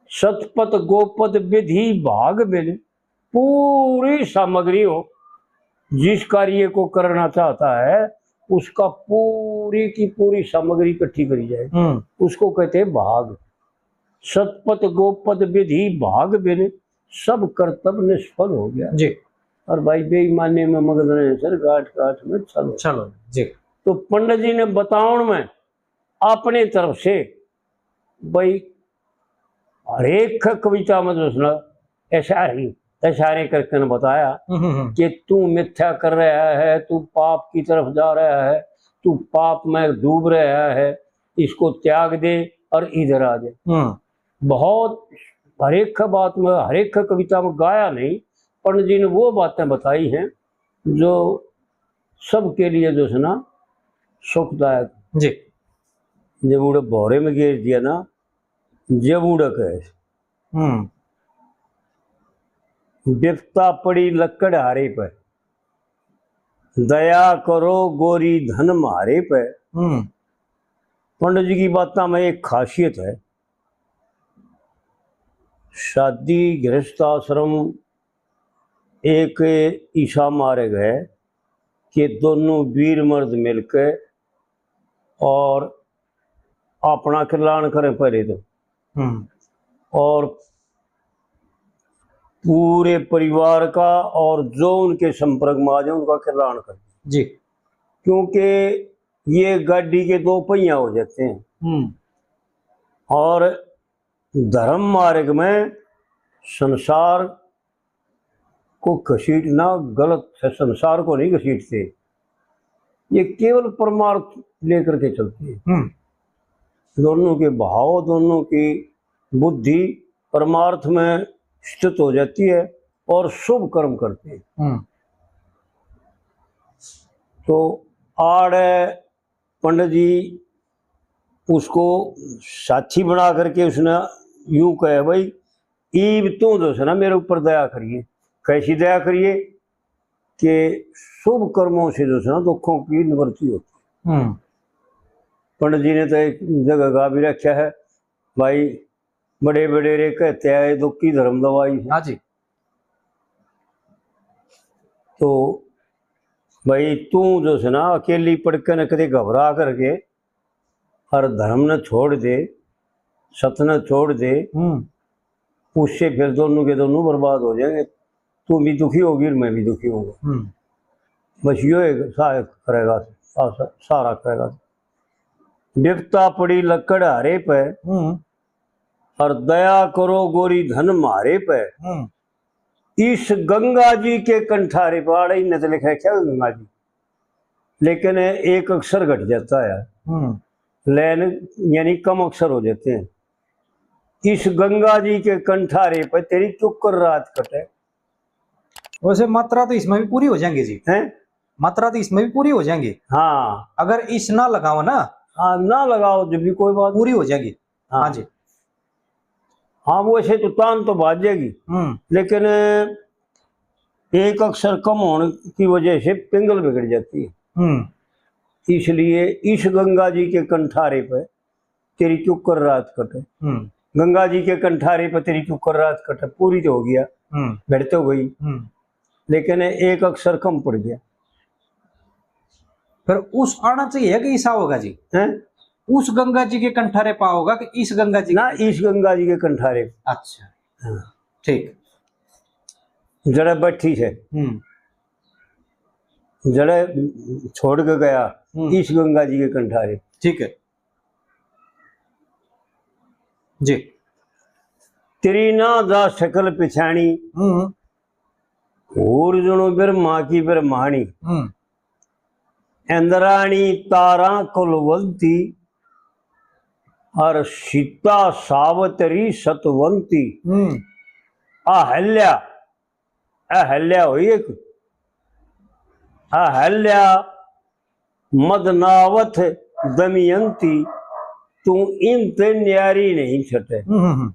सतपथ गोपद विधि भाग बिन पूरी सामग्री हो, जिस कार्य को करना चाहता है, उसका पूरी की पूरी सामग्री इकट्ठी करी जाए, हम्म। उसको कहते हैं भाग। सतपथ गोपद विधि भाग बिन सब कर्तव्य निष्फल हो गया। जी। और भाई, बेईमानी में मगन रहे सर, गांठ गांठ में छल हो। छल हो, जी। तो पंडित जी ने बतावण में अपनी तरफ से भाई हरेक कविता में तो उसने ऐसा ही इशारे करके ने बताया हम्म, हम्म, हम्म। कि तू मिथ्या कर रहा है, तू पाप की तरफ जा रहा है, तू पाप में डूब रहा है, इसको त्याग दे और इधर आ जा। हम्म। बहुत हरेक बात में, हरेक कविता में गाया नहीं, पंडित जी ने वो बातें बताई हैं जो सबके लिए जो है ना सुखदायक। जी। जब उड़े भौरे में गिर दिया ना, जब उड़क है। हम्म। बिपता पड़ी लकड़हारे पे, दया करो गोरी धन म्हारे पे। हम्म। पंडित जी की बातों में एक खासियत है, शादी गृहस्थ आश्रम एक ईसा मार्ग है कि दोनों वीर मर्द मिलके और अपना कल्याण करें पहले तो, हम्म। और पूरे परिवार का और जो उनके संपर्क में आ जाए उनका कल्याण करें। जी। क्योंकि ये गाड़ी के दो पहिया हो जाते हैं। हम्म। और धर्म मार्ग में संसार को घसीटना गलत है, संसार को नहीं घसीटते, ये केवल परमार्थ लेकर के चलते हैं। हम्म। दोनों के भाव, दोनों की बुद्धि परमार्थ में स्थित हो जाती है और शुभ कर्म करते हैं। हम्म। तो आड़े पंडित जी उसको साथी बना करके उसने यूं कहे, "भाई, ईब तू जो है ना, मेरे ऊपर दया करिए।" कैसी दया करिए? कि शुभ कर्मों से जो है ना, दुखों की निवृत्ति होती है। हम्म। पंडित जी ने तो एक जगह गा भी रखा है, "भाई, बड़े बड़े रे कहते आए, दुख की धर्म दवाई है।" हाँ जी। तो भाई, तू जो है ना, अकेली पड़ के न कदे घबरा करके और धर्म ने छोड़ दे, सत ने छोड़ दे, हम्म। उससे फिर दोनों के दोनों बर्बाद हो जाएंगे। तू भी दुखी होगी और मैं भी दुखी होऊंगा। हम्म। बस यो एक सहायक करेगा, सा-, सहारा करेगा। विपता पड़ी लकड़हारे पे, हम्म। और दया करो गोरी धन म्हारे पे। हम्म। इस गंगा जी के कंठारे पे, आड़े ही न तो लिखा है क्या गंगा जी, लेकिन एक अक्षर घट जाता है। हम्म। लैन यानी कम अक्षर हो जाते हैं। इस गंगा जी के कंठारे पे तेरी क्यों कर रात कटे। वैसे मात्रा तो इसमें भी पूरी हो जाएंगे जी। हैं? मात्रा तो इसमें भी पूरी हो जाएंगे। हाँ। अगर इस ना लगाओ ना। हाँ, ना लगाओ जब भी कोई बात। पूरी हो जाएगी। हाँ। हाँ जी। हाँ, वो ऐसे तो तान तो बाज जाएगी, हम्म। लेकिन एक अक्षर कम होने की वजह से पिंगल बिगड़ जाती है। हम्म। इसलिए इस गंगा जी के कंठारे पे तेरी क्यों कर रात कटे। हम्म। गंगा जी के कंठारे पे तेरी क्यों कर रात कटे, पूरी तो हो गया, हम्म। घट तो गई, हम्म। लेकिन एक अक्षर कम पड़ गया। फिर उस आना चाहिए कि ईसा होगा जी? हैं? उस गंगा जी के कंठारे पा होगा कि इस गंगा जी ना, के? इस गंगा जी के कंठारे। अच्छा। हाँ। ठीक। जड़े बैठी है, हम्म। जड़े छोड़ के गया, हम्म। इस गंगा जी के कंठारे। ठीक है जी। तेरी ना जा शकल पिछाणी, हम्म। और जणो ब्रह्मा की ब्रह्माणी। हम्म। इंद्राणी तारा कुलवंती, और सीता सावित्री सतवंती। हम्म। अहल्या, अहल्या हुई एक, अहल्या मदनावत दमयंती, तू इन ते न्यारी नहीं छटे। हम्म, हम्म, हम्म।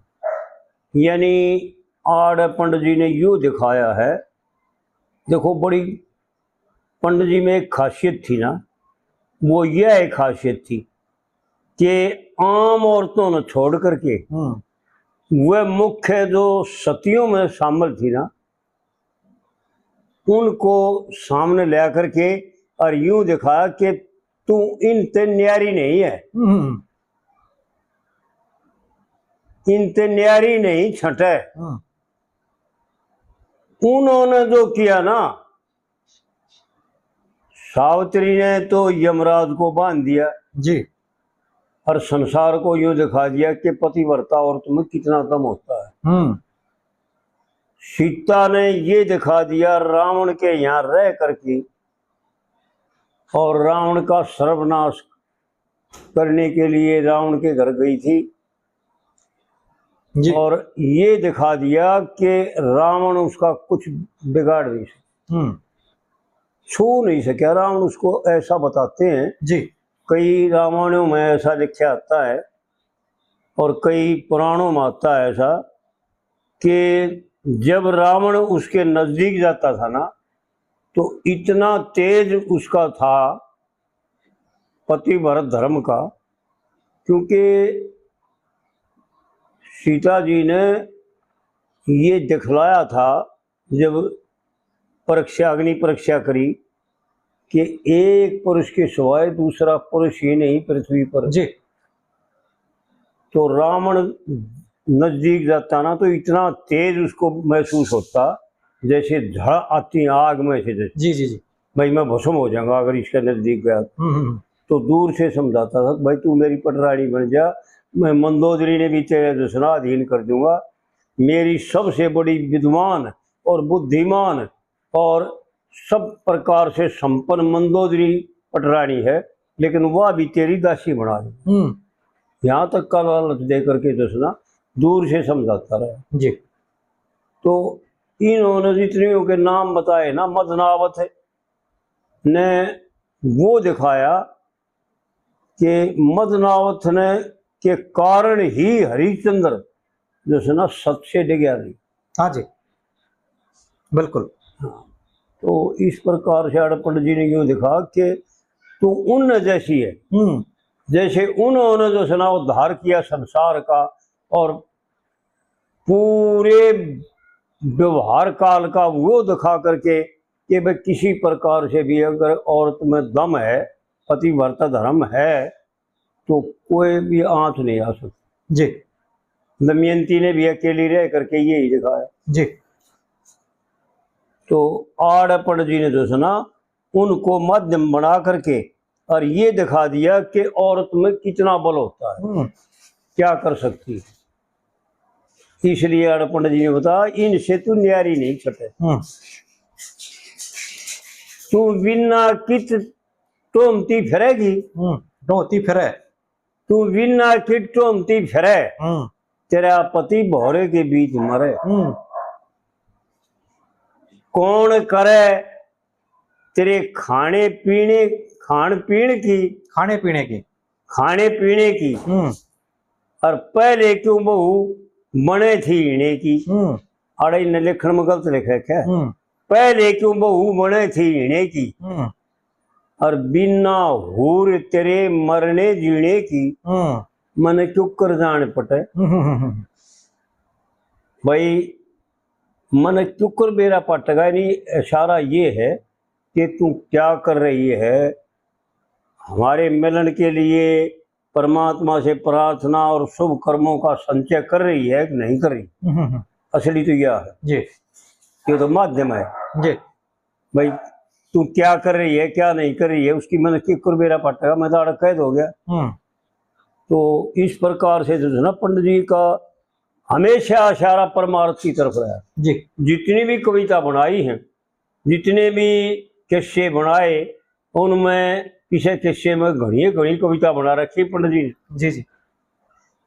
यानी आड़ पंडित जी ने यो दिखाया है, देखो, बड़ी पंडित जी में एक खासियत थी ना, वो यह एक खासियत थी कि आम औरतों ने छोड़ करके हम्म। वह मुख्य जो सतियों में शामिल थी ना, उनको सामने ला करके और यूं दिखाया कि तू इन ते न्यारी नहीं है, हम्म। इन ते न्यारी नहीं छटे। हम्म। उन्होंने जो किया ना, सावित्री ने तो यमराज को बांध दिया जी। और संसार को यूं दिखा दिया कि पतिव्रता औरत में कितना दम होता है। हम्म। सीता ने ये दिखा दिया रावण के यहाँ रह करके, और रावण का सर्वनाश करने के लिए रावण के घर गई थी जी। और ये दिखा दिया कि रावण उसका कुछ बिगाड़ नहीं सकता, हम्म। छू नहीं सका रावण उसको, ऐसा बताते हैं जी। कई रामायणों में ऐसा लिखा आता है और कई पुराणों में आता है ऐसा कि जब रावण उसके नजदीक जाता था ना, तो इतना तेज उसका था पतिव्रत धर्म का, क्योंकि सीता जी ने ये दिखलाया था, जब परीक्षा, अग्नि परीक्षा करी कि एक पुरुष के सिवाय दूसरा पुरुष ही नहीं पृथ्वी पर जी। तो रावण नजदीक जाता ना, तो इतना तेज उसको महसूस होता जैसे झड़ आती आग में से, जैसे जी, जी, जी। भाई, मैं भस्म हो जाऊंगा अगर इसके नजदीक गया। हम्म, हम्म, हम्म। तो दूर से समझाता था, "भाई, तू मेरी पटरानी बन जा, मैं मंदोदरी ने भी तेरे जो सुना अधीन कर दूंगा। मेरी सबसे बड़ी विद्वान और बुद्धिमान और सब प्रकार से संपन्न मंदोदरी पटरानी है, लेकिन वह भी तेरी दासी बना दूंगा।" हम्म। यहाँ तक का लालच दे करके जो है ना, दूर से समझाता रहा। जी। तो इन्होंने जितने के नाम बताए ना, मदनावत ने वो दिखाया कि मदनावत ने के कारण ही हरिश्चंद्र जो है ना, सत से डिगया नहीं। हाँ जी, बिल्कुल। हाँ, तो इस प्रकार से आड़े पंडित जी ने यूं दिखा कि तू उन जैसी है, हम्म। जैसे उन्होंने जो है ना, उद्धार किया संसार का, और पूरे व्यवहार काल का वो दिखा करके कि भाई, किसी प्रकार से भी अगर औरत में दम है, पतिव्रता धर्म है, तो कोई भी आंच नहीं आ सकती। जी। दमयंती ने भी अकेली रह करके यही दिखाया। जी। तो आड़े पंडित जी ने जो है ना, उनको माध्यम बना करके और ये दिखा दिया कि औरत में कितना बल होता है, हम्म। क्या कर सकती है। इसलिए आड़े पंडित जी ने बताया, इनसे तू न्यारी नहीं छटे। हम्म। तू बिना कित टोमती फिरेगी। हम्म, टोमती फिरे। तू बिना किट टोमती फिरे। हम्म। तेरा पति भौरे के बीच मरे। हम्म। कौन करे तेरे खाने पीने, खान पीने की, खाने पीने की। खाने पीने की। हम्म। और पहले क्यों बहू बने थी हीने की। हम्म। अड़े, इनने लेखन में गलत लिख रखा है। हम्म। पहले क्यों बहू बने थी हीने की। हम्म। और बिना हूर तेरे मरने जीने की। हम्म। मने क्यों कर जान पटे। हम्म, हम्म, हम्म। भाई, मने क्यों कर बेरा पटेगा, यानी इशारा ये है कि तू क्या कर रही है, हमारे मिलन के लिए परमात्मा से प्रार्थना और शुभ कर्मों का संचय कर रही है कि नहीं कर रही। हम्म, हम्म, हम्म। असली तो यह है। जी। ये तो माध्यम है। जी। भाई, तू क्या कर रही है, क्या नहीं कर रही है, उसकी मैंने क्यों कर बेरा पटेगा, मैं तो आड़े कैद हो गया। हम्म। तो इस प्रकार से जो है ना, पंडित जी का हमेशा इशारा परमार्थ की तरफ रहा। जी। जितनी भी कविता बनाई है, जितने भी किस्से बनाए, उनमें किसी किस्से में घणी घणी कविता बना रखी पंडित जी ने। जी, जी।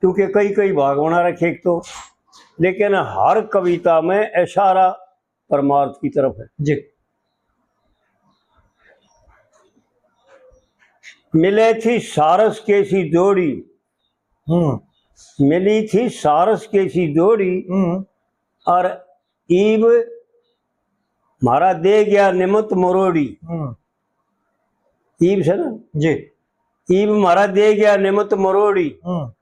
क्योंकि कई कई भाग बना रखे एक तो, लेकिन हर कविता में इशारा परमार्थ की तरफ है। जी। मिले थी सारस के सी जोड़ी। हम्म। मिली थी सारस के सी जोड़ी। हम्म। और ईब म्हारा दे गया निमत मरोड़ी। हम्म। ईब से ना? जी। ईब म्हारा दे गया निमत मरोड़ी। हम्म।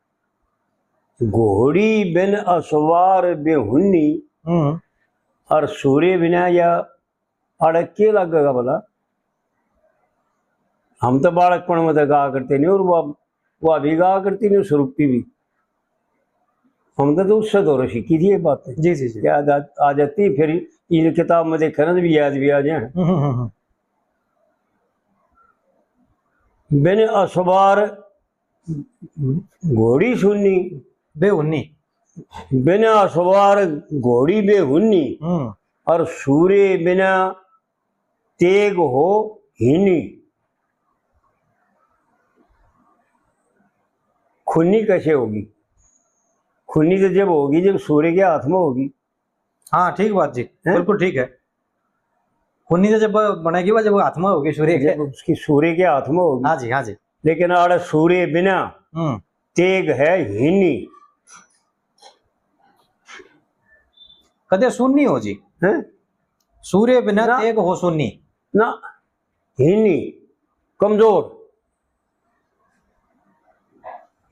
घोड़ी बिन असवार बेहुन्नी। हम्म। और सूरे बिना या आड़े के लागेगा भला? हम तो बालकपण में तो गाया करते नहीं, और वो, वो अभी गाया करती नहीं, स्वरूपी भी। हम तो, तो उससे दौर सीखी थी ये बातें। जी, जी, जी। याद आ, आ जाती, फिर इन किताब में देखे ना, भी याद भी आ जाए। हम्म, हम्म, हम्म। बिन असवार घोड़ी सुन्नी। बेहुन्नी। बिन असवार घोड़ी बेहुन्नी। हम्म। और सूरे बिना तेग हो हीनी। खूनी कैसे होगी? खूनी तो जब होगी, जब सूरे के हाथ में होगी। हाँ, ठीक बात जी, हैं? बिल्कुल ठीक है। खूनी तो जब बनेगी, वह जब हाथ में होगी सूरे के। जब उसकी सूरे के हाथ में होगी। हाँ जी, हाँ जी। लेकिन आड़े सूरे बिना हम्म। तेग है हीनी। कदे सुन्नी हो जी? हैं? सूरे बिना ना। तेग हो सुन्नी। ना, हीनी, कमजोर।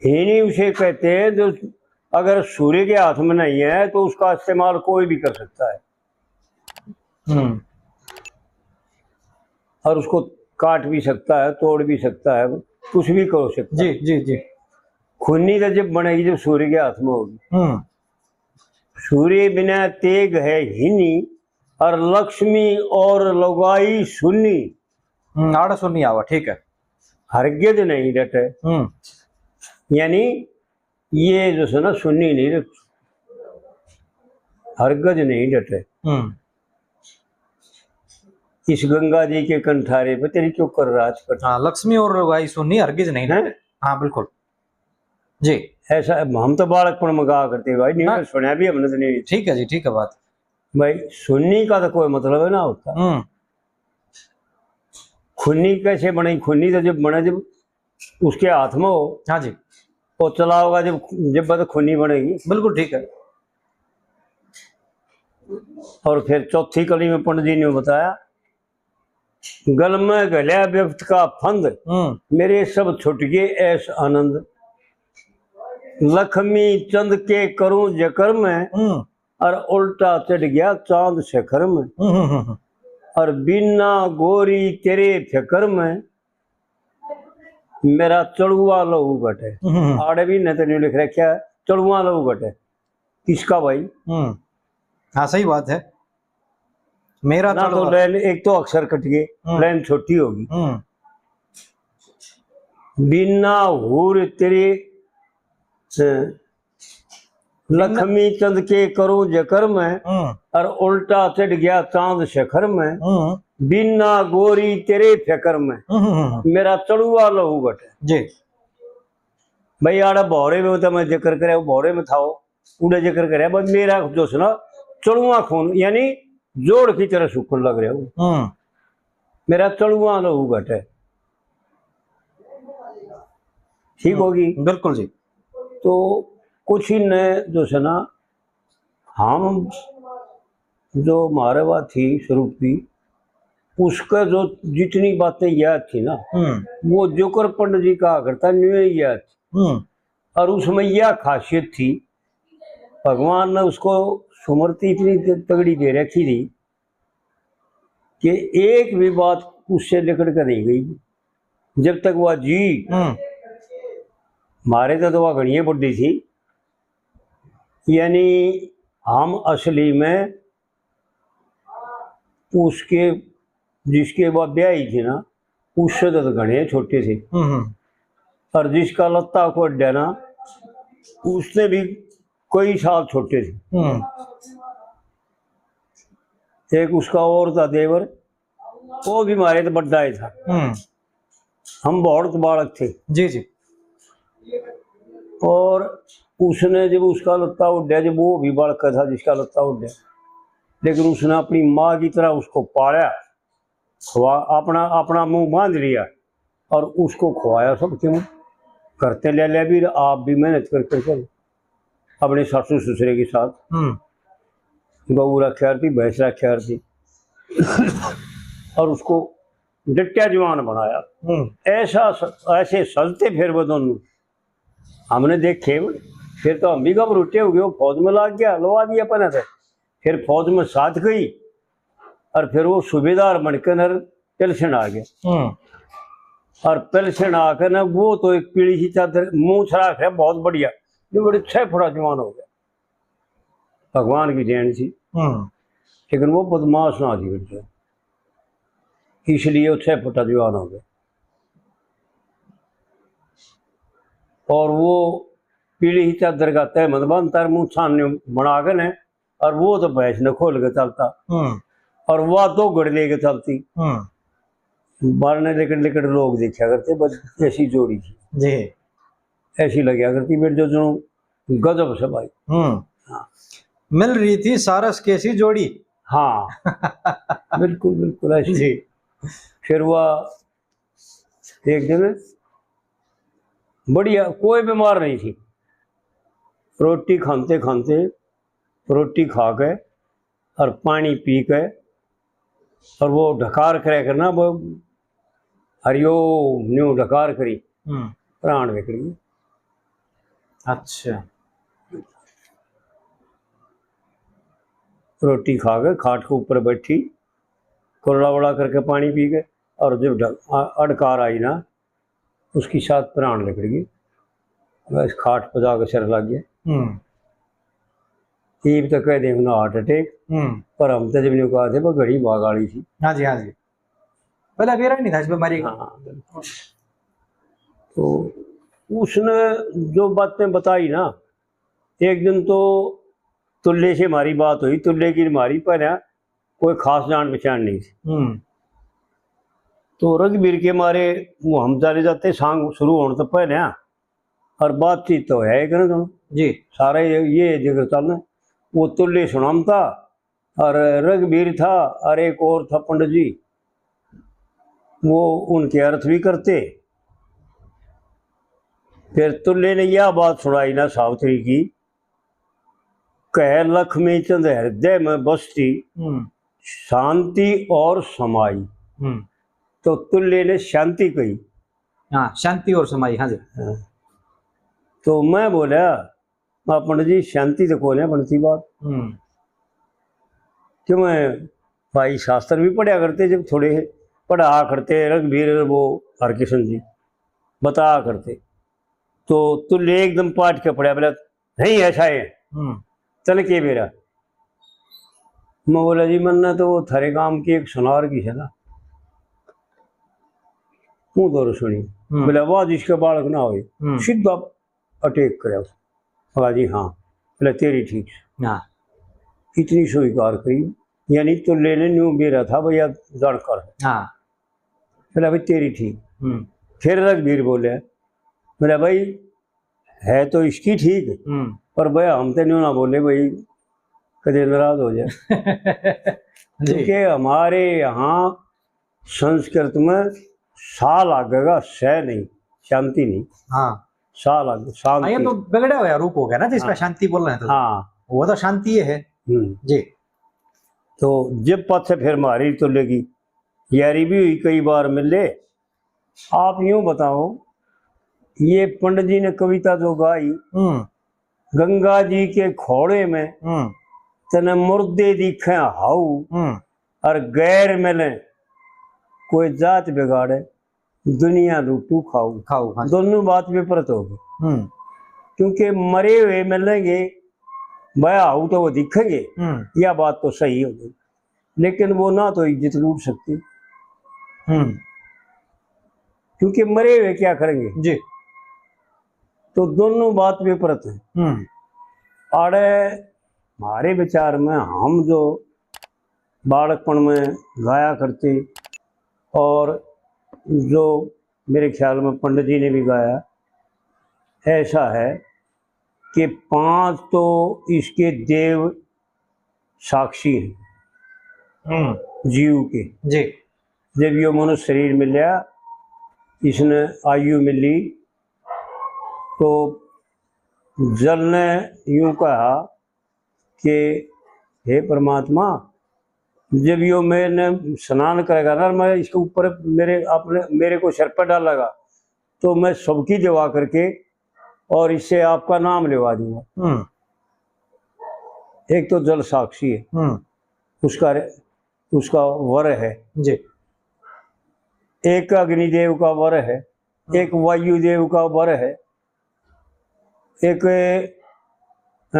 हीनी उसे कहते हैं जो अगर सूरे के हाथ में नहीं है तो उसका इस्तेमाल कोई भी कर सकता है। हम्म। और उसको काट भी सकता है, तोड़ भी सकता है, कुछ भी कर सकता है। जी, जी, जी। खूनी तो जब बनेगी जब सूरे के हाथ में होगी। हम्म। सूरे बिना तेग है हीनी, और लक्ष्मी और लुगाई सुन्नी। हम्म, आड़ा सुन्नी आवा, ठीक है। हरगिज नहीं डटे। हम्म। यानी ये जो है ना, सुन्नी नहीं रखती, हरगिज नहीं डटे। हम्म। इस गंगा जी के कंठारे पे तेरी क्यों कर राज कर। हाँ, लक्ष्मी और लुगाई सुन्नी, हरगिज नहीं डटे। हैं? हाँ, बिल्कुल। जी। ऐसा हम तो बालकपण में गाया करते भाई, नहीं ना। तो सुना भी हमने तो नहीं। ठीक है जी, ठीक है बात। भाई, सुन्नी का तो कोई मतलब है ना होता। हम्म। खुन्नी कैसे बनेगी? खुन्नी तो जब बने, जब उसके हाथ में हो, हाँ जी। वो चलाओगा जब, जब तो खुन्नी बनेगी। बिल्कुल ठीक है। और फिर चौथी कली में पंडित जी ने बताया, गल में घल्या व्यक्त का फंद, हम्म। मेरे सब छुट गए ऐश आनंद। लक्ष्मी चंद के करूं जिक्र में, हम्म। और उल्टा चढ़ गया चांद शिखर में। हम्म, हम्म, हम्म। और बिना गोरी तेरे फिक्र में, मेरा चढ़ुआ लहू घटे। हम्म। आड़े भी ने तो नहीं लिख रखा है, चढ़ुआ लहू घटे। किसका भाई? हम्म। हाँ, सही बात है। मेरा ना तो चढ़ुआ। लाइन, एक तो अक्षर कट गए, हम्म। लाइन छोटी होगी। हम्म। बिना हूर तेरे, अ, लक्ष्मी चंद के करूं जिक्र में, हम्म। और उल्टा चढ़ गया चांद शिखर में, हम्म। बिना गोरी तेरे फिक्र में, हम्म, हम्म, हम्म। मेरा चढ़ुआ लहू घटे। जी। भाई, आड़ा भौरे में तो मैं जिक्र करे, वो भौरे में था, वो उड़े जिक्र करे, बस मेरा जो है ना, चढ़ुआ खून, यानी जोड़ की तरह सूखण लग रहा हूँ। हम्म। मेरा चढ़ुआ लहू घटे। ठीक होगी? बिल्कुल जी। तो कुछ ही ने जो है ना, हम जो हमारे वहाँ थी स्वरूपी, उसका जो जितनी बातें याद थी ना, हम्म। वो जोकर पंडित जी कहा करता, न्यू ही याद थी। हम्म। और उसमें यह खासियत थी, भगवान ने उसको सुमृति इतनी त-, तगड़ी दे रखी थी कि एक भी बात उससे लिकड़ कर नहीं गई। जब तक वह जी, हम्म। हमारे तो, तो वह घणिए बड्डी थी, यानी हम असली में उसके, जिसके वह ब्याही थी ना, उससे तो घणे छोटे थे। हम्म, हम्म। और जिसका लत्ता को अड्डा ना, उससे भी कई साल छोटे थे। हम्म। एक उसका और था देवर, वो भी हमारे तो बड्डा ही था। हम्म। हम बहुत बालक थे। जी, जी। और उसने जब उसका लत्ता उड्या, जब वो भी बालक था जिसका लत्ता उड्या, लेकिन उसने अपनी माँ की तरह उसको पाला, खवा-, अपना, अपना मुंह बांध लिया और उसको खवाया सब। क्यों? घर ते ले लिया भी, आप भी मेहनत कर कर चलो। अपने सासू ससुरे के साथ हम्म। गऊ रखा थी, भैंस रखा थी, और उसको डट्या जवान बनाया। हम्म। ऐसा स-, ऐसे सजते फिर वो दोनों, हमने देखे, फिर तो हम भी घबरूटे हो गए, वो फौज में लाग गया, लवा दिया पहले तो। फिर फौज में साथ गई और फिर वो सूबेदार बनकर न पेंशन आ गया। हम्म। और पेंशन आकर ना, वो तो एक पीली सी चादर, मुंह छरा है बहुत बढ़िया, जो बड़े छह फुटा जवान हो गया। भगवान की देन थी। हम्म। लेकिन वो बदमाश ना थी बेटा, इसलिए वो छह फुटा जवान हो गया। और वो पीली सी चादर का तहमत बांधता, मुंह छान बना के ने, और वो तो भैंस ने खोल के चलता। हम्म। और वह दो घड़ लेके चलती। हम्म। बारने लिकड़ लिकड़ लोग देखा करते, बस ऐसी जोड़ी थी। जी। ऐसी लग्या करती, फिर जो, जो गजब से भाई। हम्म। हाँ। मिल रही थी सारस कैसी जोड़ी। हाँ। बिल्कुल, बिल्कुल ऐसी। जी। फिर वह एक दिन बढ़िया, कोई बीमार नहीं थी, रोटी खाते खाते, रोटी खा के और पानी पी के, और वो ढकार करे करना, वो हरिओम न्यू ढकार करी, हम्म। प्राण निकल गई। अच्छा। रोटी खा के खाट के ऊपर बैठी, कुरड़ा वड़ा करके पानी पी के, और जब ढ-, आ-, अड़कार आई ना, उसकी साथ प्राण निकल गई, बस खाट पे जाके सिर लग गया। हम्म। ईब तो कह दे ना हार्ट अटैक, हम्म। पर हम तो जब न्यू कहा थे, वो घड़ी भाग आली थी। हाँ जी, हाँ जी। पहले बेरा नहीं था इस बीमारी का। हाँ, बिल्कुल। तो उसने जो बातें बताई ना, एक दिन तो तुल्ले से हमारी बात हुई, तुल्ले की हमारी पहले कोई खास जान पहचान नहीं थी। हम्म। तो रघुबीर के मारे वो हम चले जाते सांग शुरू होने तो पहले, और बातचीत तो है कि ना, जी। सारे ये, ये जिक्र चलना, वो तुल्ले सुनामता, और रघुबीर था और एक और था पंडित जी, वो उनके अर्थ भी करते। फिर तुल्ले ने यह बात सुनाई ना सावित्री की, कह लक्ष्मी चंद हृदय में बसती, हम्म। शांति और समाई। हम्म। तो तुल्ले ने शांति कही। हाँ, शांति और समाई, हाँ जी। हाँ। तो मैं बोला, "पंडित जी, शांति तो कोने बनती बात।" हम्म। क्यों, मैं भाई शास्त्र भी पढ़ा करते, जब थोड़े पढ़ा करते, रघुबीर वो हरकिशन जी बता करते, तो तुल्ले एकदम पाट के पड़ा, बोला, "नहीं, ऐसा है।" हम्म। "तने के बेरा?" मैं बोला, "जी, मन्ने तो वो थारे गांव की एक सुनार की है ना, वो दौर सुनी।" हम्म। बोला, "वाह, जिसके बालक ना होए, हम्म। सीधा अटैक करे।" बोला, "जी हाँ।" बोला, "तेरी ठीक।" हाँ। इतनी स्वीकार करी, यानी तुल्ले ने न्यू बेरा था भैया, जान कर। हाँ। बोला, "भाई, तेरी ठीक।" हम्म। फिर रघुबीर बोले, बोला, "भाई, है तो इसकी ठीक, हम्म। पर भाई, हम तो न्यू ना बोले भाई, कदे नाराज हो जाए।" जी। क्योंकि हमारे यहाँ संस्कृत में सा लागेगा, सह नहीं, शांति नहीं। हाँ। सा लाग, हाँ, ये शांति। तो बिगड़ा हुआ रूप हो गया ना, जिसका हाँ। शांति बोल रहे हैं तो। हाँ। वो तो शांति है। हम्म। जी। तो जब पाछे फिर मारी तो लेगी, यारी भी हुई, कई बार मिले। आप यूं बताओ, ये पंडित जी ने कविता जो गाई, हम्म। गंगा जी के खोड़े में हम्म। तने मुर्दे दिखे हाउ, हम्म। और गैर मिले कोई जात बिगाड़े, दुनिया लूटू खाऊ। खाऊ, हाँ जी। दोनों बात विपरीत होगी। हम्म। क्योंकि मरे हुए मिलेंगे, भाई हाउ तो वो दिखेंगे, हम्म। यह बात तो सही होगी, लेकिन वो ना तो इज्जत लूट सकते, हम्म। क्योंकि मरे हुए क्या करेंगे? जी। तो दोनों बात विपरीत है। हम्म। आड़े हमारे विचार में हम जो बालकपन में गाया करते और जो मेरे ख्याल में पंडित जी ने भी गाया, ऐसा है कि पांच तो इसके देव साक्षी हैं हम्म। जीव के। जी। जब यो मनुष्य शरीर मिलया, इसने आयु मिली, तो जल ने यूं कहा कि हे परमात्मा, जब यो मैंने स्नान करेगा ना, मैं इसके ऊपर मेरे, आपने मेरे को सिर पर डालेगा, तो मैं सबकी दवा करके और इससे आपका नाम लेवा दूंगा। हम्म। एक तो जल साक्षी है, हम्म। उसका, उसका वर है। जी। एक अग्निदेव का वर है, हम्म। एक वायुदेव का वर है, एक, अ,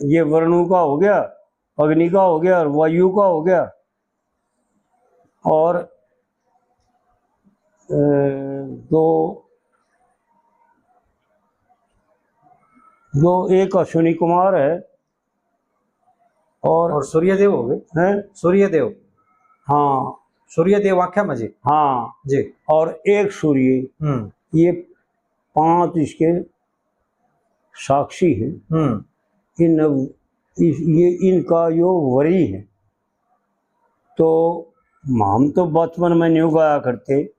ये वरुण का हो गया, अग्नि का हो गया और वायु का हो गया, और, अ, दो, दो, एक अश्विनी कुमार है और और सूर्यदेव हो गए। हैं? सूर्यदेव। हाँ। सूर्यदेव आख्या में जी। हाँ। जी। और एक सूर्य, हम्म। ये पांच इसके साक्षी हैं। हम्म। इन, इस, ये इनका यो वरी है। तो हम तो बचपन में न्यू गाया करते,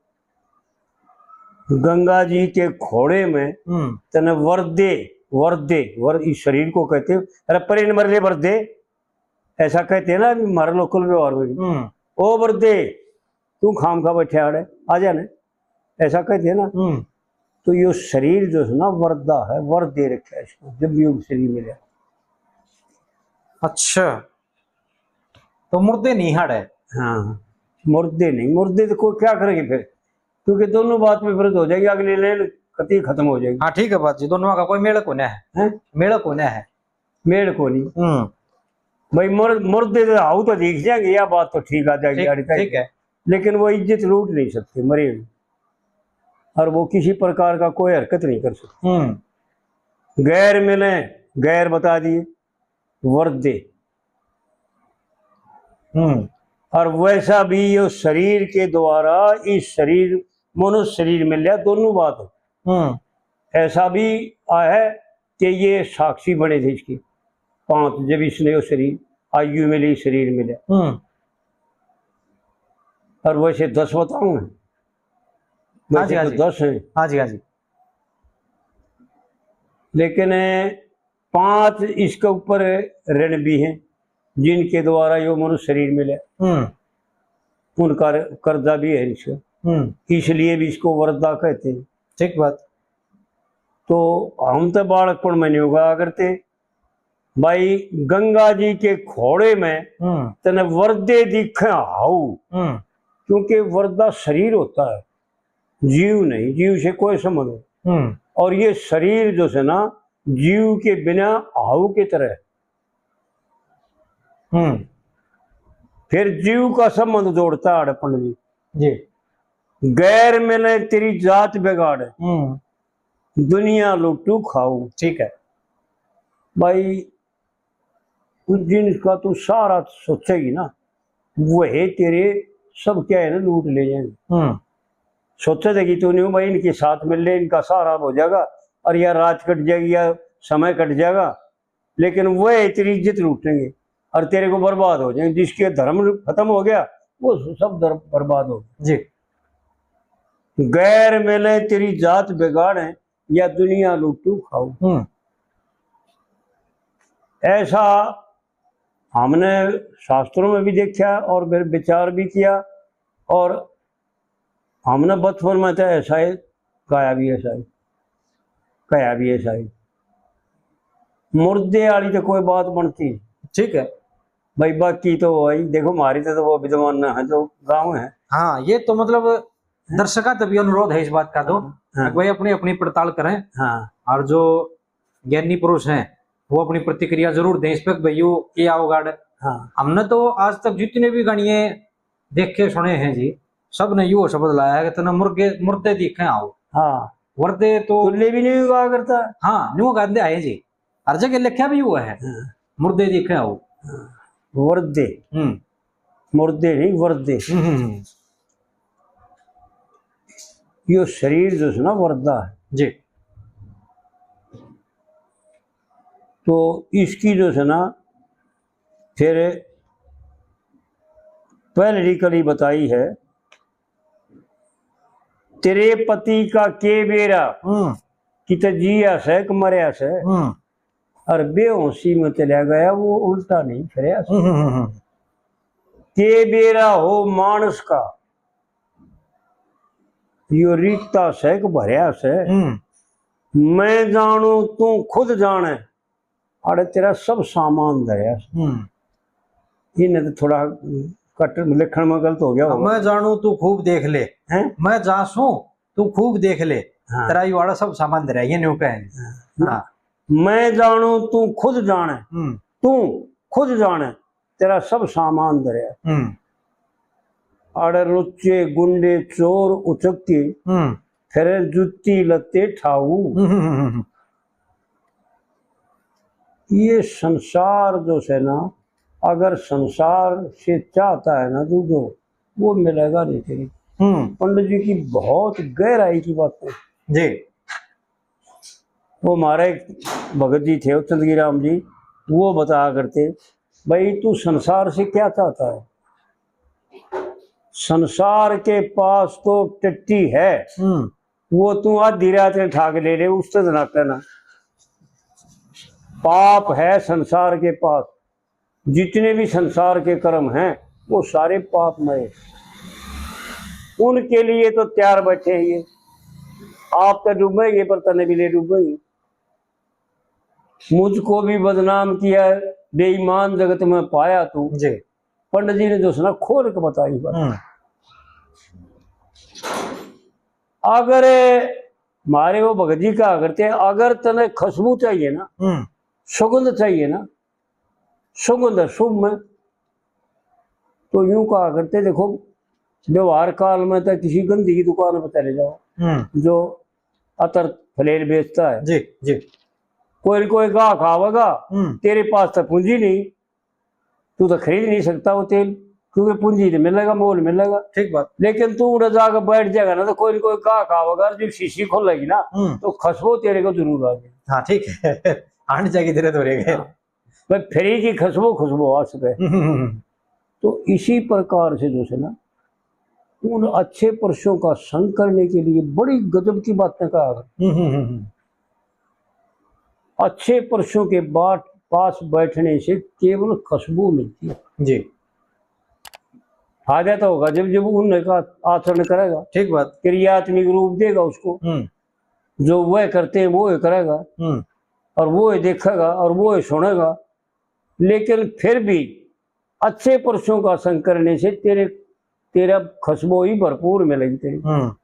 गंगा जी के खोड़े में हम्म। तने वर दे, वर दे, वर इस शरीर को कहते, अरे परे न मर ले वर दे, ऐसा कहते हैं ना हमारे लोकल व्यवहार में भी। हम्म। ओ वर दे, तू खाम खा बैठे आड़े, आ जा ना, ऐसा कहते हैं ना। हम्म। तो यो शरीर जो है ना, वरदा है, वर दे रखा है इसको, जब भी यो शरीर मिला। अच्छा, तो मुर्दे नहीं हाड़े? हाँ, मुर्दे नहीं, मुर्दे तो कोई क्या करेंगे फिर, क्योंकि दोनों बात में विपरीत हो जाएगी, अगली लाइन कतई खत्म हो जाएगी। हाँ, ठीक है बात जी, दोनों का कोई मेल कोन्या है। हैं? मेल कोन्या है। मेल कोनी। हम्म। भाई मुर-, मुर्दे तो हाउ तो दिख जाएंगे, यह बात तो ठीक आ जाएगी, ठीक, आड़ी तक। ठीक है। लेकिन वो इज्जत लूट नहीं सकते मरे हुए, और वो किसी प्रकार का कोई हरकत नहीं कर सकते। हम्म। गैर मिले, गैर बता दिए, वर दे। हम्म। और वैसा भी यो शरीर के द्वारा इस शरीर, मनुष्य शरीर मिल लिया, दोनों बात हो। हम्म। ऐसा भी है कि ये साक्षी बने थे इसके पांच, जब इसने यो शरीर, आयु मिली, शरीर मिला। हम्म। और वैसे दस बताऊं मैं, हाँ जी, वैसे हाँ तो जी। दस हैं। हाँ जी, हाँ जी। लेकिन पांच इसके ऊपर ऋण भी हैं, जिनके द्वारा यो मनुष्य शरीर मिला। हम्म। उनका कर्जा भी है इसको, हम्म। इसलिए भी इसको वर्दा कहते हैं। ठीक बात। तो हम तो बालकपण में नहीं होगा करते भाई, गंगा जी के खोड़े में हम्म। तने वर्दे दिखे हाउ, हम्म। क्योंकि वर्दा शरीर होता है, जीव नहीं, जीव से कोई संबंध नहीं। हम्म। और ये शरीर जो है ना, जीव के बिना हाउ की तरह। हम्म। फिर जीव का संबंध जोड़ता है पंडित जी। जी। गैर मिले तेरी जात बिगाड़, हम्म। दुनिया लूटू खाऊ। ठीक है। भाई, तू जिनका तू सारा सोचेगी ना, वही तेरे सब क्या है ना, लूट ले जाएंगे। हम्म। सोचे थे कि तू नहीं भाई, इनके साथ मिल ले, इनका सहारा हो जाएगा, और या रात कट जाएगी या समय कट जाएगा, लेकिन वह तेरी इज्जत लूटेंगे और तेरे को बर्बाद हो जाएंगे। जिसके धर्म खत्म हो गया, वो सब धर्म बर्बाद हो गया। जी। गैर मिले तेरी जात बिगाड़ है, या दुनिया लूटू खाऊ। हम्म। ऐसा हमने शास्त्रों में भी देखा और फिर विचार भी किया, और हमने बचपन में तो ऐसा ही गाया भी, ऐसा ही कहा भी, ऐसा ही। मुर्दे वाली तो कोई बात बनती। ठीक है। भाई, बाकी तो भाई देखो, हमारी तो, तो वो विद्वान ना है, जो गाँव है। हाँ, ये तो मतलब दर्शकों तक भी अनुरोध है इस बात का तो, हाँ। भाई अपनी, अपनी पड़ताल करें। हाँ। और जो ज्ञानी पुरुष हैं, वो अपनी प्रतिक्रिया जरूर दें इस पे कि भाई यो ये अवगाड़। हाँ। हमने तो आज तक जितने भी गणिये देखे सुने हैं जी, सब ने यो शब्द लाया है कि तने मुर्गे, मुर्दे दिखे आओ। हाँ। वर्दे तो तुल्ले भी नहीं हुआ करता। हाँ, न्यू गांधे आए जी, हर जगह लिखा भी हुआ है। हाँ। मुर्दे दिखे आओ। हाँ। वर्दे। हम्म। मुर्दे नहीं, वर्दे। हम्म, हम्म, हम्म। यो शरीर जो है ना, वर्दा है। जी। तो इसकी जो है ना, फिर पहली कड़ी बताई है, तेरे पति का के बेरा, हम्म। कि तो जिया से कि मरया से, हम्म। और बेहोशी में चला गया, वो उल्टा नहीं फिरया से। हम्म, हम्म, हम्म। के बेरा हो मानस का, यो रीता से कि भरया से। हम्म। मैं जानू तू खुद जाने, अरे तेरा सब सामान धरया से। हम्म। इन्हें तो थोड़ा कट लिखण में गलत हो गया होगा। मैं जानू तू खूब देख ले। हैं? मैं जासूं तू खूब देख ले। हाँ। तेरा यो आड़ा सब सामान धरया, ये न्यू कहे। हाँ। हाँ। मैं जानू तू खुद जाने। हम्म। तू खुद जाने, तेरा सब सामान धरया। हम्म। आड़े लुच्चे गुंडे चोर उचक्के, हम्म। फिर जूती लत्ते ठाऊ। हम्म, हम्म, हम्म, हम्म। ये संसार जो है ना, अगर संसार से चाहता है ना तू, जो वो मिलेगा नहीं तेरी। हम्म। पंडित जी की बहुत गहराई की बातें। जी। वो हमारे एक भगत जी थे, चंदगी राम जी, वो बताया करते, भाई, तू संसार से क्या चाहता है? संसार के पास तो टट्टी है, हम्म। वो तू आधी रात में ठाक ले ले, उससे तो ना कहना। पाप है संसार के पास, जितने भी संसार के कर्म हैं, वो सारे पापमय। उनके लिए तो तैयार बैठे हैं ये। आप तो डूबेंगे, पर तने भी ले डूबेंगे। मुझको भी बदनाम किया, बेईमान जगत में पाया तू। जी। पंडित जी ने जो सुना, खोल के बताई बात। हम्म। अगर मारे वो भगत जी कहा करते, अगर तने खुशबू चाहिए ना, हम्म। सुगंध चाहिए ना, सुगंध है शुभ में, तो यूं कहा करते, देखो, व्यवहार काल में तो किसी गंदी की दुकान पर चले जाओ, हम्म। जो अतर फलेल बेचता है, जी, जी। कोई न कोई गाहक आवेगा, हम्म। तेरे पास तो पूंजी नहीं, तू तो खरीद नहीं सकता वो तेल, क्योंकि पूंजी तो मिलेगा, मोल मिलेगा। ठीक बात। लेकिन तू उड़े जाकर बैठ जाएगा ना, तो कोई न कोई गाहक आवेगा, जो शीशी खोलेगी ना, हम्म। तो खुशबू तेरे को जरूर आ जाएगी। हाँ, ठीक है। आने जाएगी तेरे तो रहेगा। हाँ। भाई फ्री की खुशबू, खुशबू आ सके। हम्म, हम्म, हम्म। तो इसी प्रकार से जो है ना, उन अच्छे पुरुषों का संग करने के लिए बड़ी गजब की बातें कहा। हम्म, हम्म, हम्म, हम्म। अच्छे पुरुषों के बाट-, पास बैठने से केवल खुशबू मिलती है। जी। फायदा तो होगा जब, जब उनका आचरण करेगा। ठीक बात। क्रियात्मक रूप देगा उसको। हम्म। जो वह करते हैं, वो ही करेगा। हम्म। और वो ही देखेगा और वो ही सुनेगा। लेकिन फिर भी अच्छे पुरुषों का संग करने से तेरे, तेरा खुशबू ही भरपूर मिलेगी तेरी। हम्म।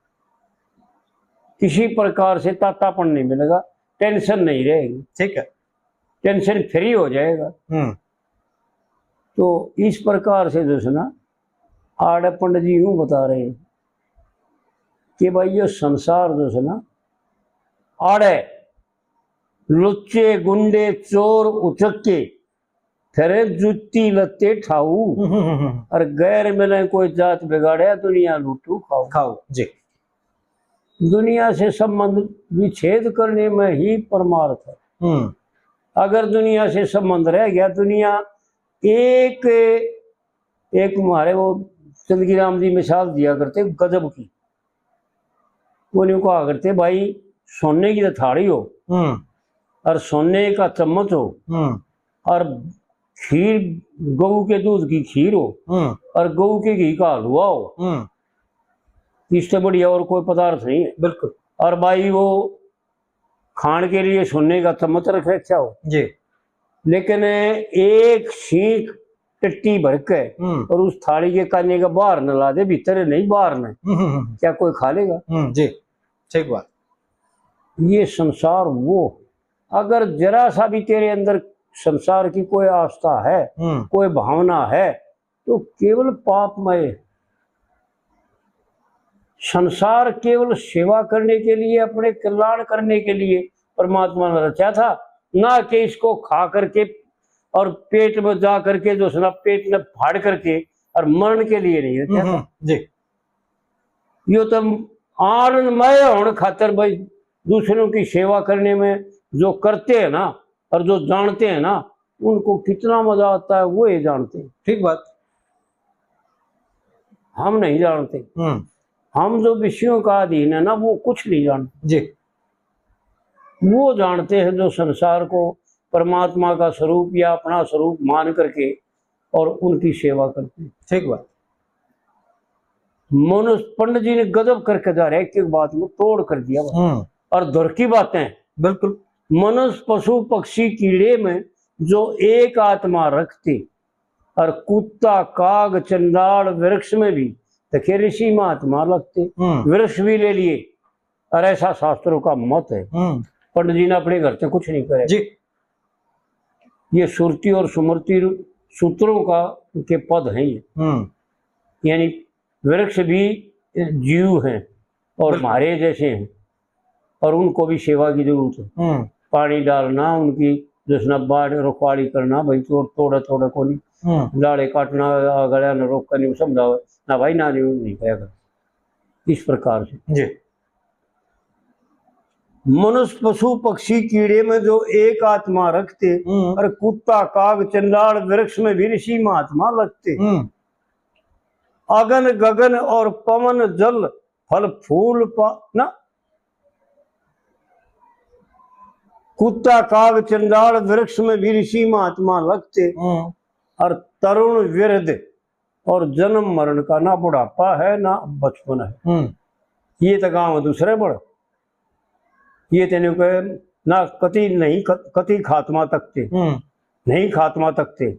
किसी प्रकार से तातापन नहीं मिलेगा, टेंशन नहीं रहेगी। ठीक है। टेंशन फ्री हो जाएगा। हम्म। तो इस प्रकार से जो है ना, आड़े पंडित जी यूं बता रहे हैं कि भाई, ये संसार जो है ना, आड़े लुच्चे, गुंडे, चोर, उचक्के, फिरे जूती लत्ते ठाऊ। हम्म, हम्म, हम्म। और गैर मिले कोई जात बिगाड़े, दुनिया लूटू खाऊ। खाऊ, जी। दुनिया से संबंध विच्छेद करने में ही परमार्थ है। हम्म। अगर दुनिया से संबंध रह गया, दुनिया एक, एक हमारे वो चंदगी राम जी मिसाल दिया करते गजब की। वो न्यू कहा करते, भाई, सोने की तो थाली हो, हम्म। और सोने का चम्मच हो, हम्म। और खीर, गऊ के दूध की खीर हो, हम्म। और गऊ के घी का हलवा हो, हम्म। इससे बढ़िया और कोई पदार्थ नहीं है। बिल्कुल। और भाई, वो खाण के लिए सोने का चम्मच रख रखा हो, जी। लेकिन एक सींक टट्टी भर के हम्म। और उस थाली के काने के बाहर न ला दे, भीतर नहीं, बाहर न, हम्म, हम्म, हम्म। क्या कोई खा लेगा? हम्म, जी, ठीक बात। ये संसार वो, अगर जरा सा भी तेरे अंदर संसार की कोई आस्था है, हम्म। कोई भावना है, तो केवल पापमय। संसार केवल सेवा करने के लिए, अपने कल्याण करने के लिए परमात्मा ने रचा था, ना कि इसको खा करके और पेट में जा करके, जो है ना, पेट में फाड़ करके और मरण के लिए नहीं रचा था। हम्म, जी। यो तो आनंदमय होने खातर भाई, दूसरों की सेवा करने में जो करते हैं ना, और जो जानते हैं ना, उनको कितना मजा आता है, वो ये जानते हैं। ठीक बात। हम नहीं जानते। हम्म। हम जो विषयों का अधीन है ना, वो कुछ नहीं जानते। जी। वो जानते हैं जो संसार को परमात्मा का स्वरूप या अपना स्वरूप मान करके और उनकी सेवा करते हैं। ठीक बात। मनुष्य, पंडित जी ने गजब करके जा रहे, एक एक बात में तोड़ कर दिया। हम्म। और धुर की बातें। बिल्कुल। मनुष्य, पशु, पक्षी, कीड़े में जो एक आत्मा रखते, और कुत्ता, काग, चंडाल, वृक्ष में भी, देखिए, ऋषि महात्मा लगते, हम्म। वृक्ष भी ले लिए, और ऐसा शास्त्रों का मत है। हम्म। पंडित जी ने अपने घर से कुछ नहीं करे। जी। ये सुरती और स्मृति रू-, सूत्रों का, के पद हैं ये। हम्म। यानी वृक्ष भी जीव हैं और बिल्कुल। हमारे जैसे हैं, और उनको भी सेवा की जरूरत है। हम्म। पानी डालना, उनकी जसना बाढ़ रखवाली करना, भाई, तोड़, तोड़े, तोड़े को नहीं। हम्म। डाले काटना, गल्या ने रोक कर नहीं समझावे, ना भाई, ना नहीं, नहीं करेगा। इस प्रकार से। जी। मनुष्य, पशु, पक्षी, कीड़े में जो एक आत्मा रखते, हम्म। और कुत्ता, काग, चंडाल, वृक्ष में भी ऋषि महात्मा लगते। हम्म। अगन, गगन और पवन, जल, फल, फूल, पा-, ना, कुत्ता, काग, चंडाल, वृक्ष में भी ऋषि महात्मा लगते। हम्म। और तरुण, वृद्ध और जन्म मरण का ना बुढ़ापा है, ना बचपन है। हम्म। ये तो गांव दूसरे बड़। ये तेने कहे ना, कति नहीं, क-, कति खात्मा तकते। हम्म। नहीं खात्मा तकते।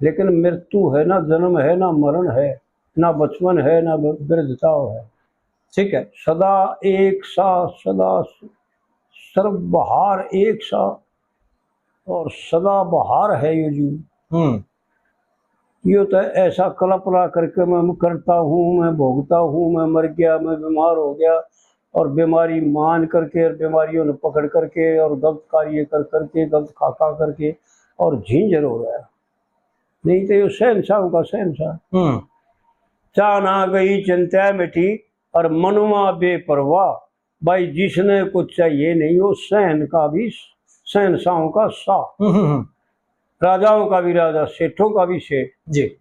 लेकिन मृत्यु है ना, जन्म है ना, मरण है, ना बचपन है, ना ब-, वृद्धता है। ठीक है। सदा एक सा, सदा स-, सर्वहार एक सा और सदा बहार है यो जीव। हम्म। यो तो ऐसा कल्पना करके मैं, मैं करता हूँ, मैं भोगता हूँ, मैं मर गया, मैं बीमार हो गया, और बीमारी मान करके और बीमारियों ने पकड़ करके और गलत कार्य कर करके, गलत खा खा करके और झिंझर हो रहा है। नहीं तो यो शहंशाहों का शहंशाह। हम्म। चाह ना गई, चिंता मिटी और मनुआ बेपरवाह। भाई, जिसने कुछ चाहिए नहीं, वो शहन का भी, शहंशाहों का शाह। हम्म, हम्म, हम्म। राजाओं का भी राजा, सेठों का भी सेठ। जी।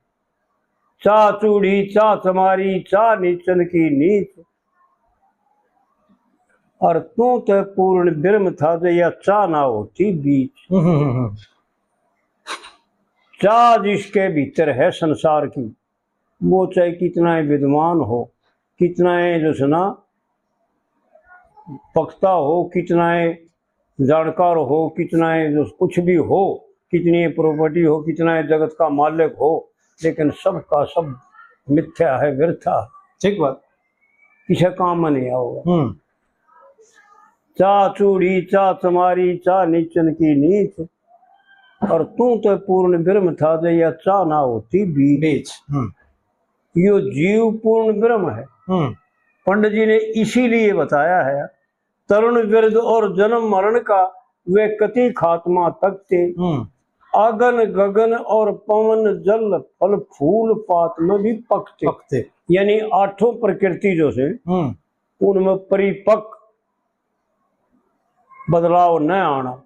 चाह चूड़ी, चाह चमारी, चाह नीचन की नीच। और तू तो पूर्ण ब्रह्म था, जो या चाह ना होती बीच। हम्म, हम्म, हम्म। चाह जिसके भीतर है संसार की, वो चाहे कितना ही विद्वान हो, कितना ही जो है ना वक्ता हो, कितना ही जाणकार हो, कितना ही जो कुछ भी हो, कितनी ही प्रॉपर्टी हो, कितना ही जगत का मालिक हो, लेकिन सबका सब मिथ्या है, व्यर्था है। ठीक बात। किसी काम में नहीं आओगा। हम्म। चाह चूड़ी, चाह चमारी, चाह नीचन की नीच, और तू तो पूर्ण ब्रह्म था, जो या चाह ना होती बीच। बीच। हम्म। यो जीव पूर्ण ब्रह्म है। हम्म। पंडित जी ने इसीलिए बताया है, तरुण वृद्ध और जन्म मरण का वे कति खात्मा तकते। हम्म। अगन गगन और पवन जल फल फूल पात में भी पकते। पकते। यानी आठों प्रकृति जो से, हम्म। उनमें परिपक्व बदलाव न आना।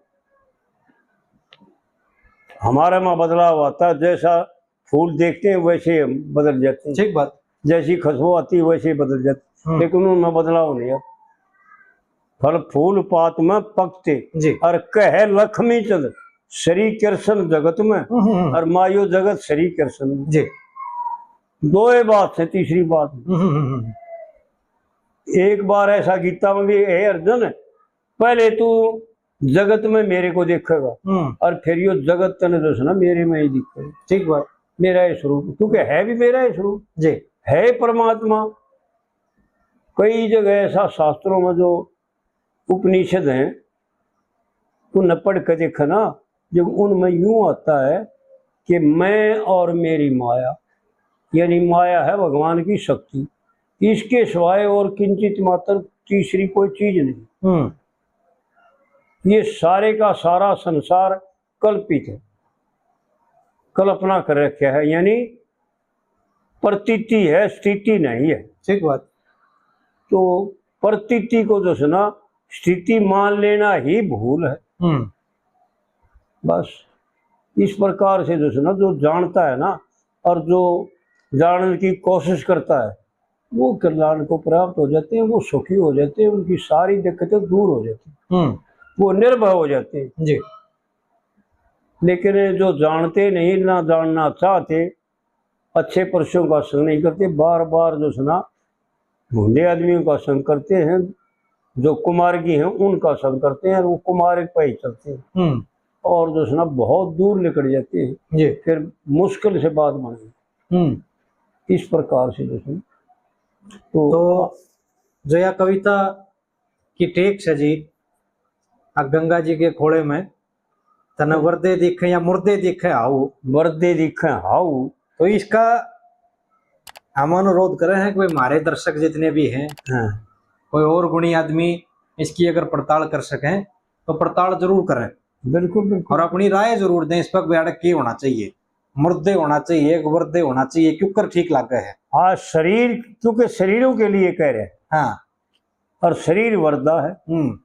हमारे में बदलाव आता है, जैसा फूल देखते हैं वैसे बदल जाते हैं। ठीक बात। जैसी खुशबू आती है वैसे बदल जाते हैं। हम्म। लेकिन उनमें बदलाव नहीं आता। फल फूल पात में पकते। जी। और कहे लक्ष्मी चंद श्री कृष्ण जगत में, हम्म, हम्म, हम्म। और मायो जगत श्री कृष्ण में। जी। दो ही बात है, तीसरी बात। हम्म, हम्म, हम्म। एक बार ऐसा गीता में भी, हे अर्जुन, पहले तू जगत में मेरे को देखेगा, हम्म। और फिर यो जगत तने जो है ना मेरे में ही दिखेगा। ठीक बात। मेरा ही स्वरूप, क्योंकि है भी मेरा ही स्वरूप। जी। है परमात्मा। कई जगह ऐसा शास्त्रों में जो उपनिषद हैं, उन्हें पढ़ के देखे ना, जब उनमें यूं आता है कि मैं और मेरी माया, यानी माया है भगवान की शक्ति, इसके सिवाय और किंचित मात्र तीसरी कोई चीज नहीं। हम्म। ये सारे का सारा संसार कल्पित है, कल्पना कर रखा है, यानी प्रतीति है, स्थिति नहीं है। ठीक बात। तो प्रतीति को जो है ना स्थिति मान लेना ही भूल है। हम्म। बस इस प्रकार से जो है ना, जो जानता है ना और जो जानने की कोशिश करता है, वो कल्याण को प्राप्त हो जाते हैं, वो सुखी हो जाते हैं, उनकी सारी दिक्कतें दूर हो जाती हैं। हम्म। वो निर्भय हो जाते हैं। जी। लेकिन जो जानते नहीं, ना जानना चाहते, अच्छे पुरुषों का संग नहीं करते, बार बार जो है ना भूंडे आदमियों का संग करते हैं, जो कुमार्गी हैं उनका संग करते हैं, वो कुमार्ग पे ही चलते हैं। हम्म। और जो है ना बहुत दूर निकल जाते हैं। जी। फिर मुश्किल से बात बने। हम्म। इस प्रकार से जो है तो तो जो या कविता की टेक है जी, आ गंगा जी के खोले में तने हम्म। वर्दे दिखे या मुर्दे दिखे हाउ। वर्दे दिखे हाउ। तो इसका हम अनुरोध करें हैं कि भाई हमारे दर्शक जितने भी हैं, हाँ। कोई और गुणी आदमी इसकी अगर पड़ताल कर सकें तो पड़ताल जरूर करें। बिल्कुल, बिल्कुल। और अपनी राय जरूर दें इस पर, बेड़ा के होना चाहिए, मुर्दे होना चाहिए, एक वर्दे होना चाहिए, क्यों कर ठीक लगे है। हाँ, शरीर, क्योंकि शरीरों के लिए कह रहे हैं। हाँ। और शरीर वर्दा है। हम्म।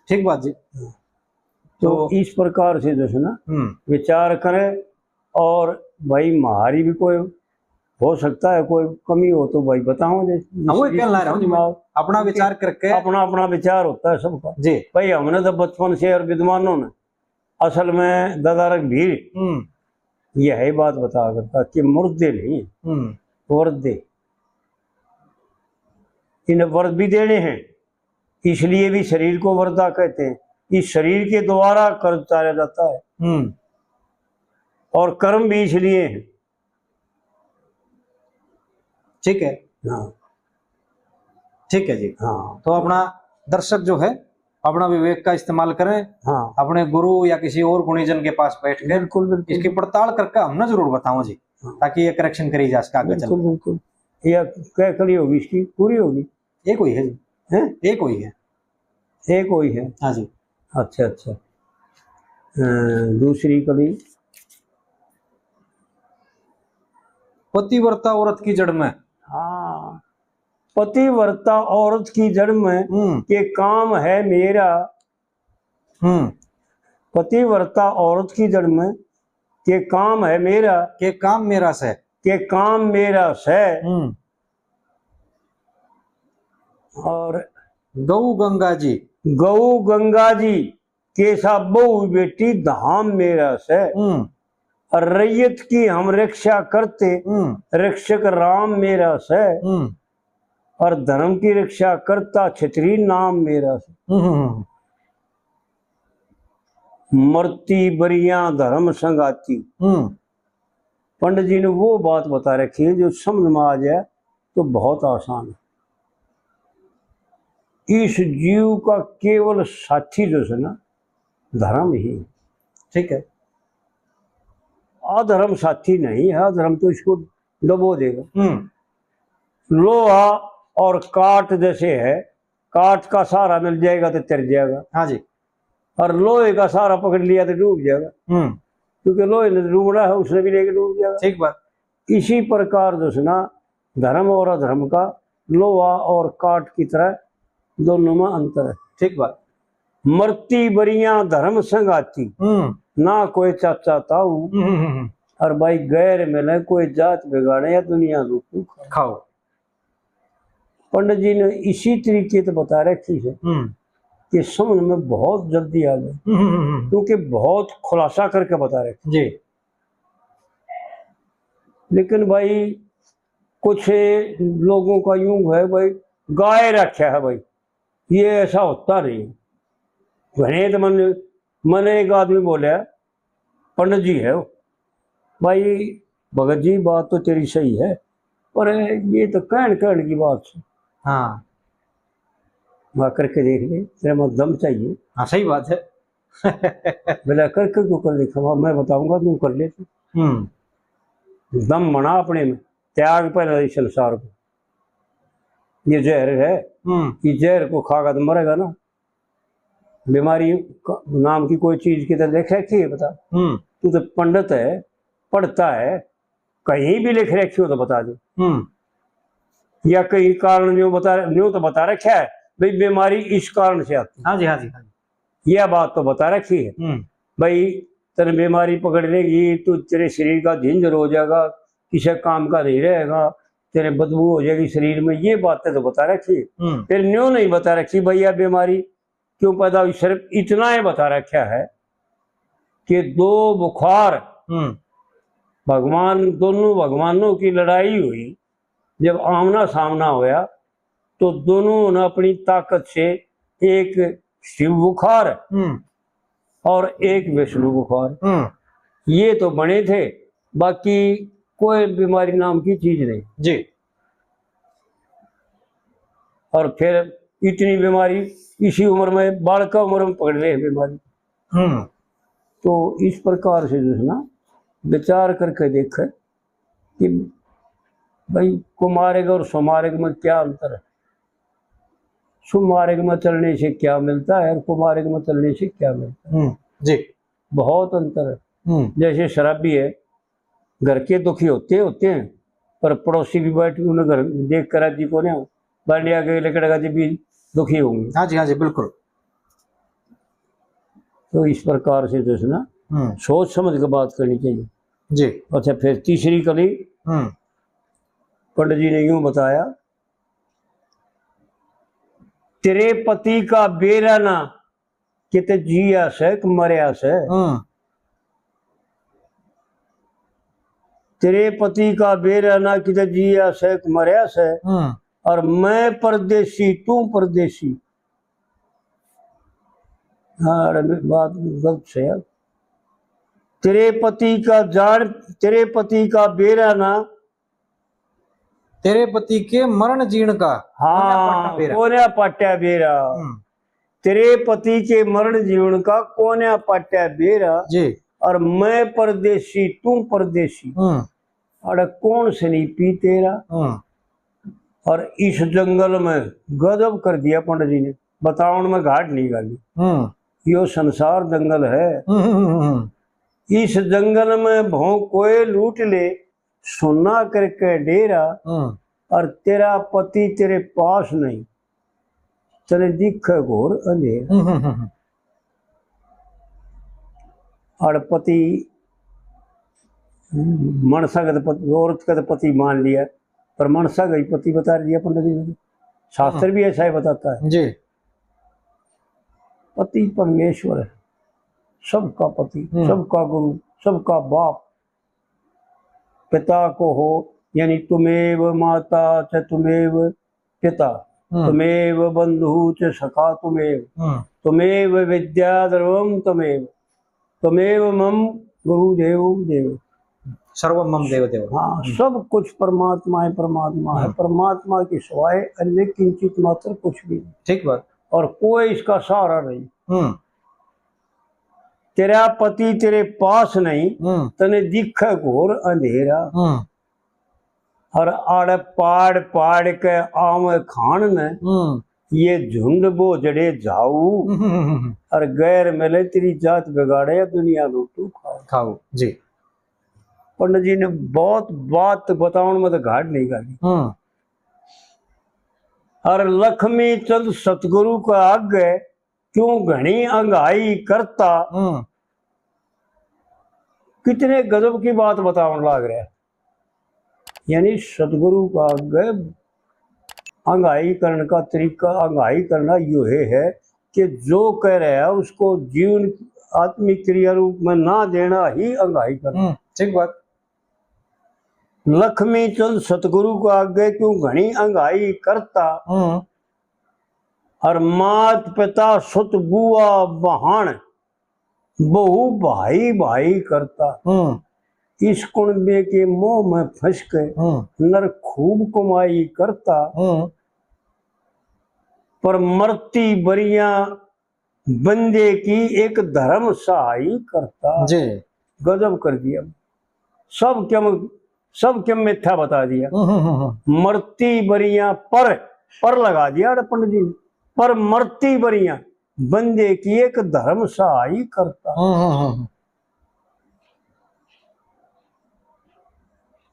ठीक बात जी। तो तो इस प्रकार से जो है ना, हम्म। विचार करें। और भाई, म्हारी भी कोई, हो सकता है कोई कमी हो तो भाई बताओ जी। हाँ, वो कहना रहा हूँ जी मैं। अपना विचार करके। अपना, अपना विचार होता है सबका। जी। भाई, हमने तो बचपन से और विद्वानों ने, असल में दादा रघुबीर हम्म। यही बात बता करता कि मुर्दे नहीं, हम्म। वर्दे। इन्हें वर्द भी देने हैं, इसलिए भी शरीर को वर्दा कहते हैं। इस शरीर के द्वारा कर्म उतारा जाता है। हम्म। और कर्म भी इसलिए है। ठीक है। हाँ। ठीक है जी। हाँ। तो अपना दर्शक जो है, अपना विवेक का इस्तेमाल करें। हाँ। अपने गुरु या किसी और गुणीजन के पास बैठ के बिल्कुल, बिल्कुल। इसकी पड़ताल करके हमने जरूर बताओ जी, हाँ। ताकि ये करेक्शन करी जा सके आगे चल बिल्कुल, के। बिल्कुल। ये कै कली होगी इसकी? पूरी होगी? एक हुई है जी। हैं? एक हुई है। एक हुई है? हाँ जी। अच्छा, अच्छा। अ, दूसरी कली? पतिव्रता औरत की जड़ में। हाँ, पतिव्रता औरत की जड़ में हम्म। के काम है मेरा। हम्म। पतिव्रता औरत की जन्म के काम है मेरा, के काम मेरा से। के काम मेरा से। हम्म। और गऊ गंगा जी। गऊ गंगा जी, कैसा बहू बेटी धाम मेरा से। हम्म। और रैयत की हम रक्षा करते, हम्म। रक्षक राम मेरा से। हम्म। और धर्म की रक्षा करता छतरी नाम मेरा से। हम्म, हम्म, हम्म। मरती बरियां धर्म संगाती। हम्म। पंडित जी ने वो बात बता रखी है जो समझ में आ जाए तो बहुत आसान है। इस जीव का केवल साथी जो है ना, धर्म ही। ठीक है। अधर्म साथी नहीं है, अधर्म तो इसको डुबो देगा। हम्म। लोहा और काठ जैसे है, काठ का सहारा मिल जाएगा तो तर जाएगा। हाँ जी। और लोहे का सहारा पकड़ लिया तो डूब जाएगा। हम्म। क्योंकि लोहे ने डूबना है, उसने भी लेके डूब जाएगा। ठीक बात। इसी प्रकार जो है ना, धर्म और अधर्म का लोहा और काठ की तरह दोनों में अंतर है। ठीक बात। मरती बरियां धर्म संगाती, हम्म। ना कोई चाचा ताऊ। हम्म, हम्म, हम्म। और भाई गैर मिले कोई जात बिगाड़े या दुनिया लूटू खाओ। खाओ। पंडित जी ने इसी तरीके से बता रखी है हम्म। कि समझ में बहुत जल्दी आ जाए, हम्म, हम्म, हम्म। क्योंकि बहुत खुलासा करके बता रखी। जी। लेकिन भाई, कुछ लोगों का यूं है भाई, गाय रखा है भाई, ये ऐसा होता नहीं। घणे तो मन, मैंने एक आदमी बोला, पंडित जी है वो, भाई भगत जी, बात तो तेरी सही है, पर ये तो कहण कहण की बात है। हाँ। वहाँ करके देख ले, तेरे में दम चाहिए। हाँ, सही बात है। बोला, करके क्यों कर देखा, मैं बताऊंगा, तू कर ले तू। हम्म। दम बना अपने में, त्याग पहले इस संसार को। ये जहर है, हम्म। ये जहर को खागा तो मरेगा ना। बीमारी क-, नाम की कोई चीज की तो देख रखी है, बता। हम्म। तू तो पंडित है, पढ़ता है, कहीं भी लिख रखी हो तो बता दे। हम्म। या कहीं कारण न्यू बता, न्यू तो बता रखा है भाई, बीमारी इस कारण से आती है। हाँ जी, हाँ जी, हाँ जी। यह बात तो बता रखी है। हम्म। भाई, तेरे बीमारी पकड़ लेगी, तू, तेरे शरीर का झिंझर हो जाएगा, किसी काम का नहीं रहेगा, तेरे बदबू हो जाएगी शरीर में, ये बातें तो बता रखी है। हम्म। फिर न्यू नहीं बता रखी भाई, यह बीमारी क्यों पैदा हुई, सिर्फ इतना ही बता रखा है कि दो बुखार हम्म। भगवान, दोनों भगवानों की लड़ाई हुई, जब आमना सामना होया तो दोनों ने अपनी ताकत से एक शिव बुखार हम्म। और एक विष्णु बुखार, हम्म। ये तो बने थे, बाकी कोई बीमारी नाम की चीज नहीं। जी। और फिर इतनी बीमारी इसी उम्र में, बालका उम्र में पकड़ ले बीमारी। हम्म। तो इस प्रकार से जो है ना, विचार करके देखे कि भाई, कुमार्ग और सुमार्ग में क्या अंतर है, सुमार्ग में चलने से क्या मिलता है और कुमार्ग में चलने से क्या मिलता है। हम्म, जी। बहुत अंतर है। हम्म। जैसे शराबी है, घर के दुखी होते होते हैं, पर पड़ोसी भी बैठ के उन्हें घर देख कर राजी को नहीं, बांडिया के लकड़गा जी भी दुखी होंगे। हाँ जी, हाँ जी, बिल्कुल। तो इस प्रकार से जो है ना, हम्म। सोच समझ के बात करनी चाहिए। जी। अच्छा, फिर तीसरी कली, हम्म। पंडित जी ने यूं बताया, तेरे पति का बेरा ना किते जिया से कि मरया से। हम्म। तेरे पति का बेरा ना किते जिया से कि मरया से। हम्म। और मैं परदेसी, तू परदेसी। हाँ, अरे, बात गलत से है। तेरे पति का जान, तेरे पति का बेरा ना। तेरे पति के मरण जीण का। हाँ, कोन्या पाटा बेरा। कोन्या पाटा बेरा। हम्म। तेरे पति के मरण जीवन का कोन्या पाटा बेरा। जी। और मैं परदेसी, तू परदेसी। हम्म। अरे कौन सनीपी तेरा। हम्म। और इस जंगल में गजब कर दिया पंडित जी ने, बतावन में घाट नहीं गाली। हम्म। यो संसार जंगल है। हम्म, हम्म, हम्म, हम्म। इस जंगल में भों कोई लूट ले, सोना करके डेरा, हम्म। और तेरा पति तेरे पास नहीं, तने दिखे घोर अंधेरा। हम्म, हम्म, हम्म, हम्म। और पति, मनसा का तो पति, औरत का तो पति मान लिया, पर मनसा का ही पति बता दिया पंडित जी ने। शास्त्र भी ऐसा ही बताता है। जी। पति परमेश्वर है, सबका पति, हम्म। सबका गुरु, सबका बाप। पिता को हो, यानी त्वमेव माता च त्वमेव पिता, हम्म। त्वमेव बंधु च सखा त्वमेव, हम्म। त्वमेव विद्या द्रवम त्वमेव, त्वमेव मम गुरु देवो देव। सर्वम मम देव देव। हाँ, हम्म। सब कुछ परमात्मा है, परमात्मा है। हम्म। परमात्मा के सिवाय अन्य किंचित मात्र कुछ भी नहीं। ठीक बात। और कोई इसका सहारा नहीं। हम्म। तेरा पति तेरे पास नहीं, हम्म। तने दिखे घोर अंधेरा। हम्म। और आड़े पाड़ पाड़ के आवे खान ने, हम्म। ये झुंड बोझड़े जाऊ। हम्म। और गैर मिले तेरी जात बिगाड़े, या दुनिया लूटू खाऊ। खाऊ, जी। पंडित जी ने बहुत बात बतावन में तो घाट नहीं घाली। हम्म। और लक्ष्मी चंद सतगुरु का आगे क्यों घणी अंगाई करता। हम्म। कितने गजब की बात बतावन लाग रहा है। यानी सतगुरु का आगे अंगाई करण का तरीका, अंगाई करना यो है, है कि जो कह रहा है उसको जीवन आत्मिक क्रिया रूप में ना देना ही अंगाई करना। हम्म, ठीक बात। लक्ष्मी चंद सतगुरु का आगे क्यों घणी अंगाई करता। हम्म। और मात पिता सुत बुआ बहान, बहू भाई भाई करता। हम्म। इस कुणबे के मोह में फंस के हम्म। नर खूब कमाई करता। हम्म। पर मरती बरिया बंदे की एक धर्म सहाई करता। जी। गजब कर दिया। सब क्या, सब क्या मिथ्या बता दिया। हम्म, हम्म, हम्म। मरती बरिया पर, पर लगा दिया अरे पंडित जी ने। पर मरती बरिया बंदे की एक धर्म सहाई करता। हम्म, हम्म, हम्म।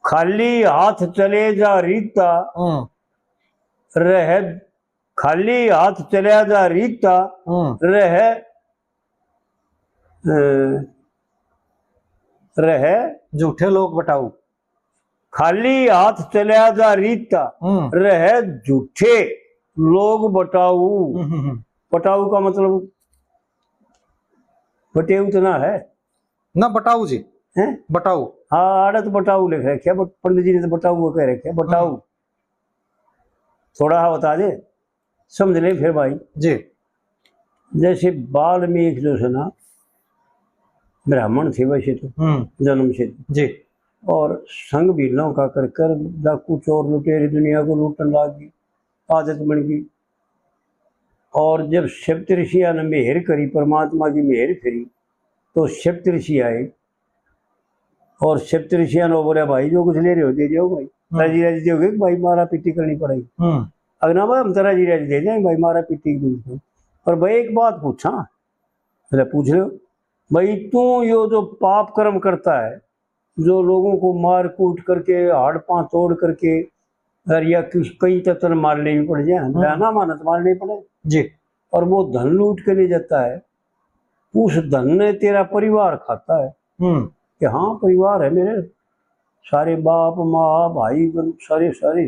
खाली हाथ चले जा रीता, हम्म। रह, खाली हाथ चले जा रीता, हम्म। रह, अ, रह। झूठे लोग बटाऊ। खाली हाथ चले जा रीता, हम्म। रह झूठे लोग बटाऊ। हम्म, हम्म, हम्म। बटाऊ का मतलब बटेऊ तो ना है? ना, बटाऊ जी। हैं? बटाऊ। हाँ, आड़े तो बटाऊ लिख रखे, but पंडित जी ने तो बटाऊ कह रखे, बटाऊ। हम्म। थोड़ा सा बता दे, समझ ले फिर भाई। जी। जैसे वाल्मीकि जो है ना, ब्राह्मण थे वैसे तो, हम्म। जन्म से। जी। और संग भीलों का कर कर डाकू चोर लुटेरे दुनिया को लूटने लाग गए, आदत बन गई। और जब सप्तऋषियां ने मेहर करी, परमात्मा की मेहर करी, तो सप्तऋषि आए। और सप्तऋषियां ने बोला, "भाई, जो कुछ ले रहे हो, दे दो भाई।" हम्म। राजी राजी दोगे कि भाई, मारा पीटी करनी पड़ेगी? हम्म। अगना भाई, हम तो राजी राजी दे दें भाई, मारा पीटी की जरूरत नहीं। पर भाई, एक बात पूछा, बोले, "पूछ लो भाई, तू यो जो पाप कर्म करता है, जो लोगों को मार कूट करके, हाड़ पांव तोड़ करके, और या किस, कई तो तन मारने भी पड़ जाए, हम्म। ना मानत मारने पड़े। जी। और वो धन लूट के ले जाता है, उस धन ने तेरा परिवार खाता है।" हम्म। कि हाँ, परिवार है मेरे, सारे बाप, माँ, भाई, बन-, सारे, सारे।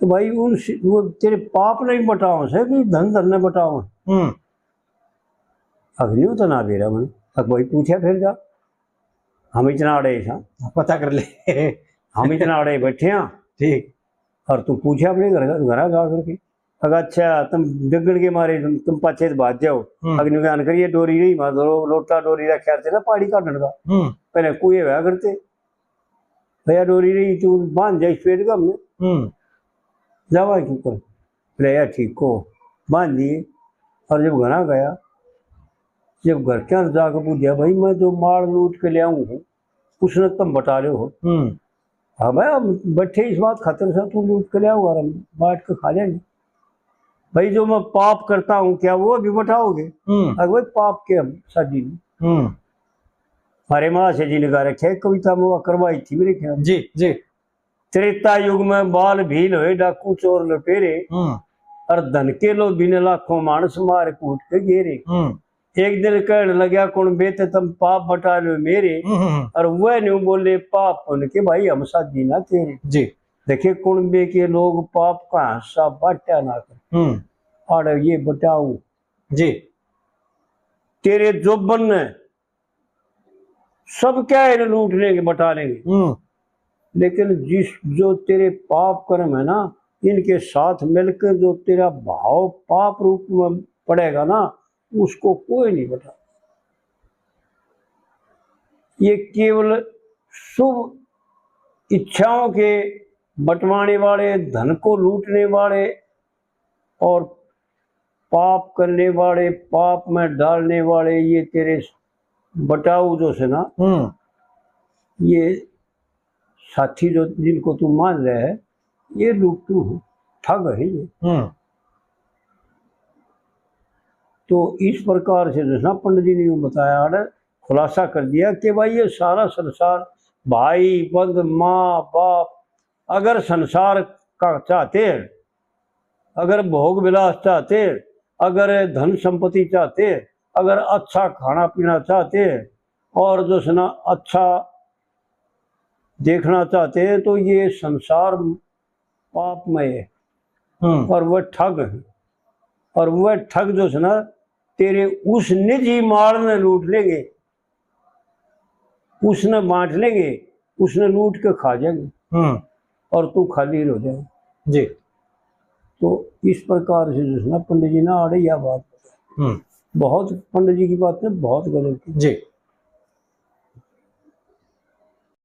तो भाई, उन सि-, वो तेरे पाप नहीं बटाओ से कि धन धन ने बटाओ। हम्म। अग्नियों तो ना बेरा मन। अब भाई पूछा फिर जा, हम इतना अड़े सा। पता कर ले। हम इतना अड़े बैठे हैं। ठीक। और तू पूछे अपने घर, घर जा करके। अगर अच्छा, तुम डगण के मारे, तुम, तुम पाछे से भाग जाओ। हम्म। अग्नि ज्ञान करिए, डोरी नहीं मार दो, लोटा डोरी रखा थे ना, पानी काटने का। हम्म। पहले कुएं हुआ करते, भैया डोरी रही, तू बांध जा इस पेड़ का हमने। हम्म। जावा क्यों कर? ले यार, ठीक को बांध दिए। और जब घरा गया, जब घर के अंदर जाकर पूछा, "भाई, मैं जो माल लूट के ले आऊं हूँ, उसने तुम बटा रहे हो?" हम्म। हाँ भाई, हम बैठे इस बात खातिर से, तू लूट के ले आओ और हम बांट के खा लेंगे। भाई, जो मैं पाप करता हूँ, क्या वो भी बटाओगे? हम्म। अगर भाई, पाप के हम साझी नहीं। हम्म। हमारे माँ से जी ने गा रखे है, कविता में वो करवाई थी मेरे ख्याल। जी, जी। त्रेता युग में बाल भील होए, डाकू चोर लुटेरे, हम्म। और धन के लोभी ने लाखों मानस मार कूट के घेरे। हम्म। एक दिन कहने लग्या, "कुणबे ते तुम पाप बटा लो मेरे।" हम्म, हम्म, हम्म। और वह न्यू बोले, "पाप उनके भाई, हम साथी ना तेरे।" जी। देखे, कुणबे के लोग पाप का हिस्सा बांटा ना कर। हम्म। और ये बटाऊ जी। तेरे जोबन ने सब क्या है लूट लेंगे, बटा लेंगे। हम्म। लेकिन जिस, जो तेरे पाप कर्म है ना, इनके साथ मिलकर जो तेरा भाव पाप रूप में पड़ेगा ना, उसको कोई नहीं बटा। ये केवल शुभ इच्छाओं के बंटवाने वाले, धन को लूटने वाले और पाप करने वाले, पाप में डालने वाले, ये तेरे बटाऊ जो से ना, हम्म। ये साथी जो, जिनको तू मान रहे है, ये लुट्टू है, ठग है ये। हम्म। तो इस प्रकार से जो है ना, पंडित जी ने यूं बताया और खुलासा कर दिया कि भाई, ये सारा संसार, भाई, बंद, माँ, बाप, अगर संसार का चाहते हैं, अगर भोग विलास चाहते हैं, अगर धन संपत्ति चाहते हैं, अगर अच्छा खाना पीना चाहते हैं और जो है ना, अच्छा देखना चाहते हैं, तो ये संसार पापमय है। हम्म। और वह ठग है। और वह ठग जो है ना, तेरे उस निजी माल ने लूट लेंगे, उसने बांट लेंगे, उसने लूट के खा जाएंगे। हम्म। और तू खाली हो जाएगा। जी। तो इस प्रकार से जो है ना, पंडित जी ने आड़े यह बात बताई। हम्म। बहुत पंडित जी की बातें बहुत गलत थी। जी।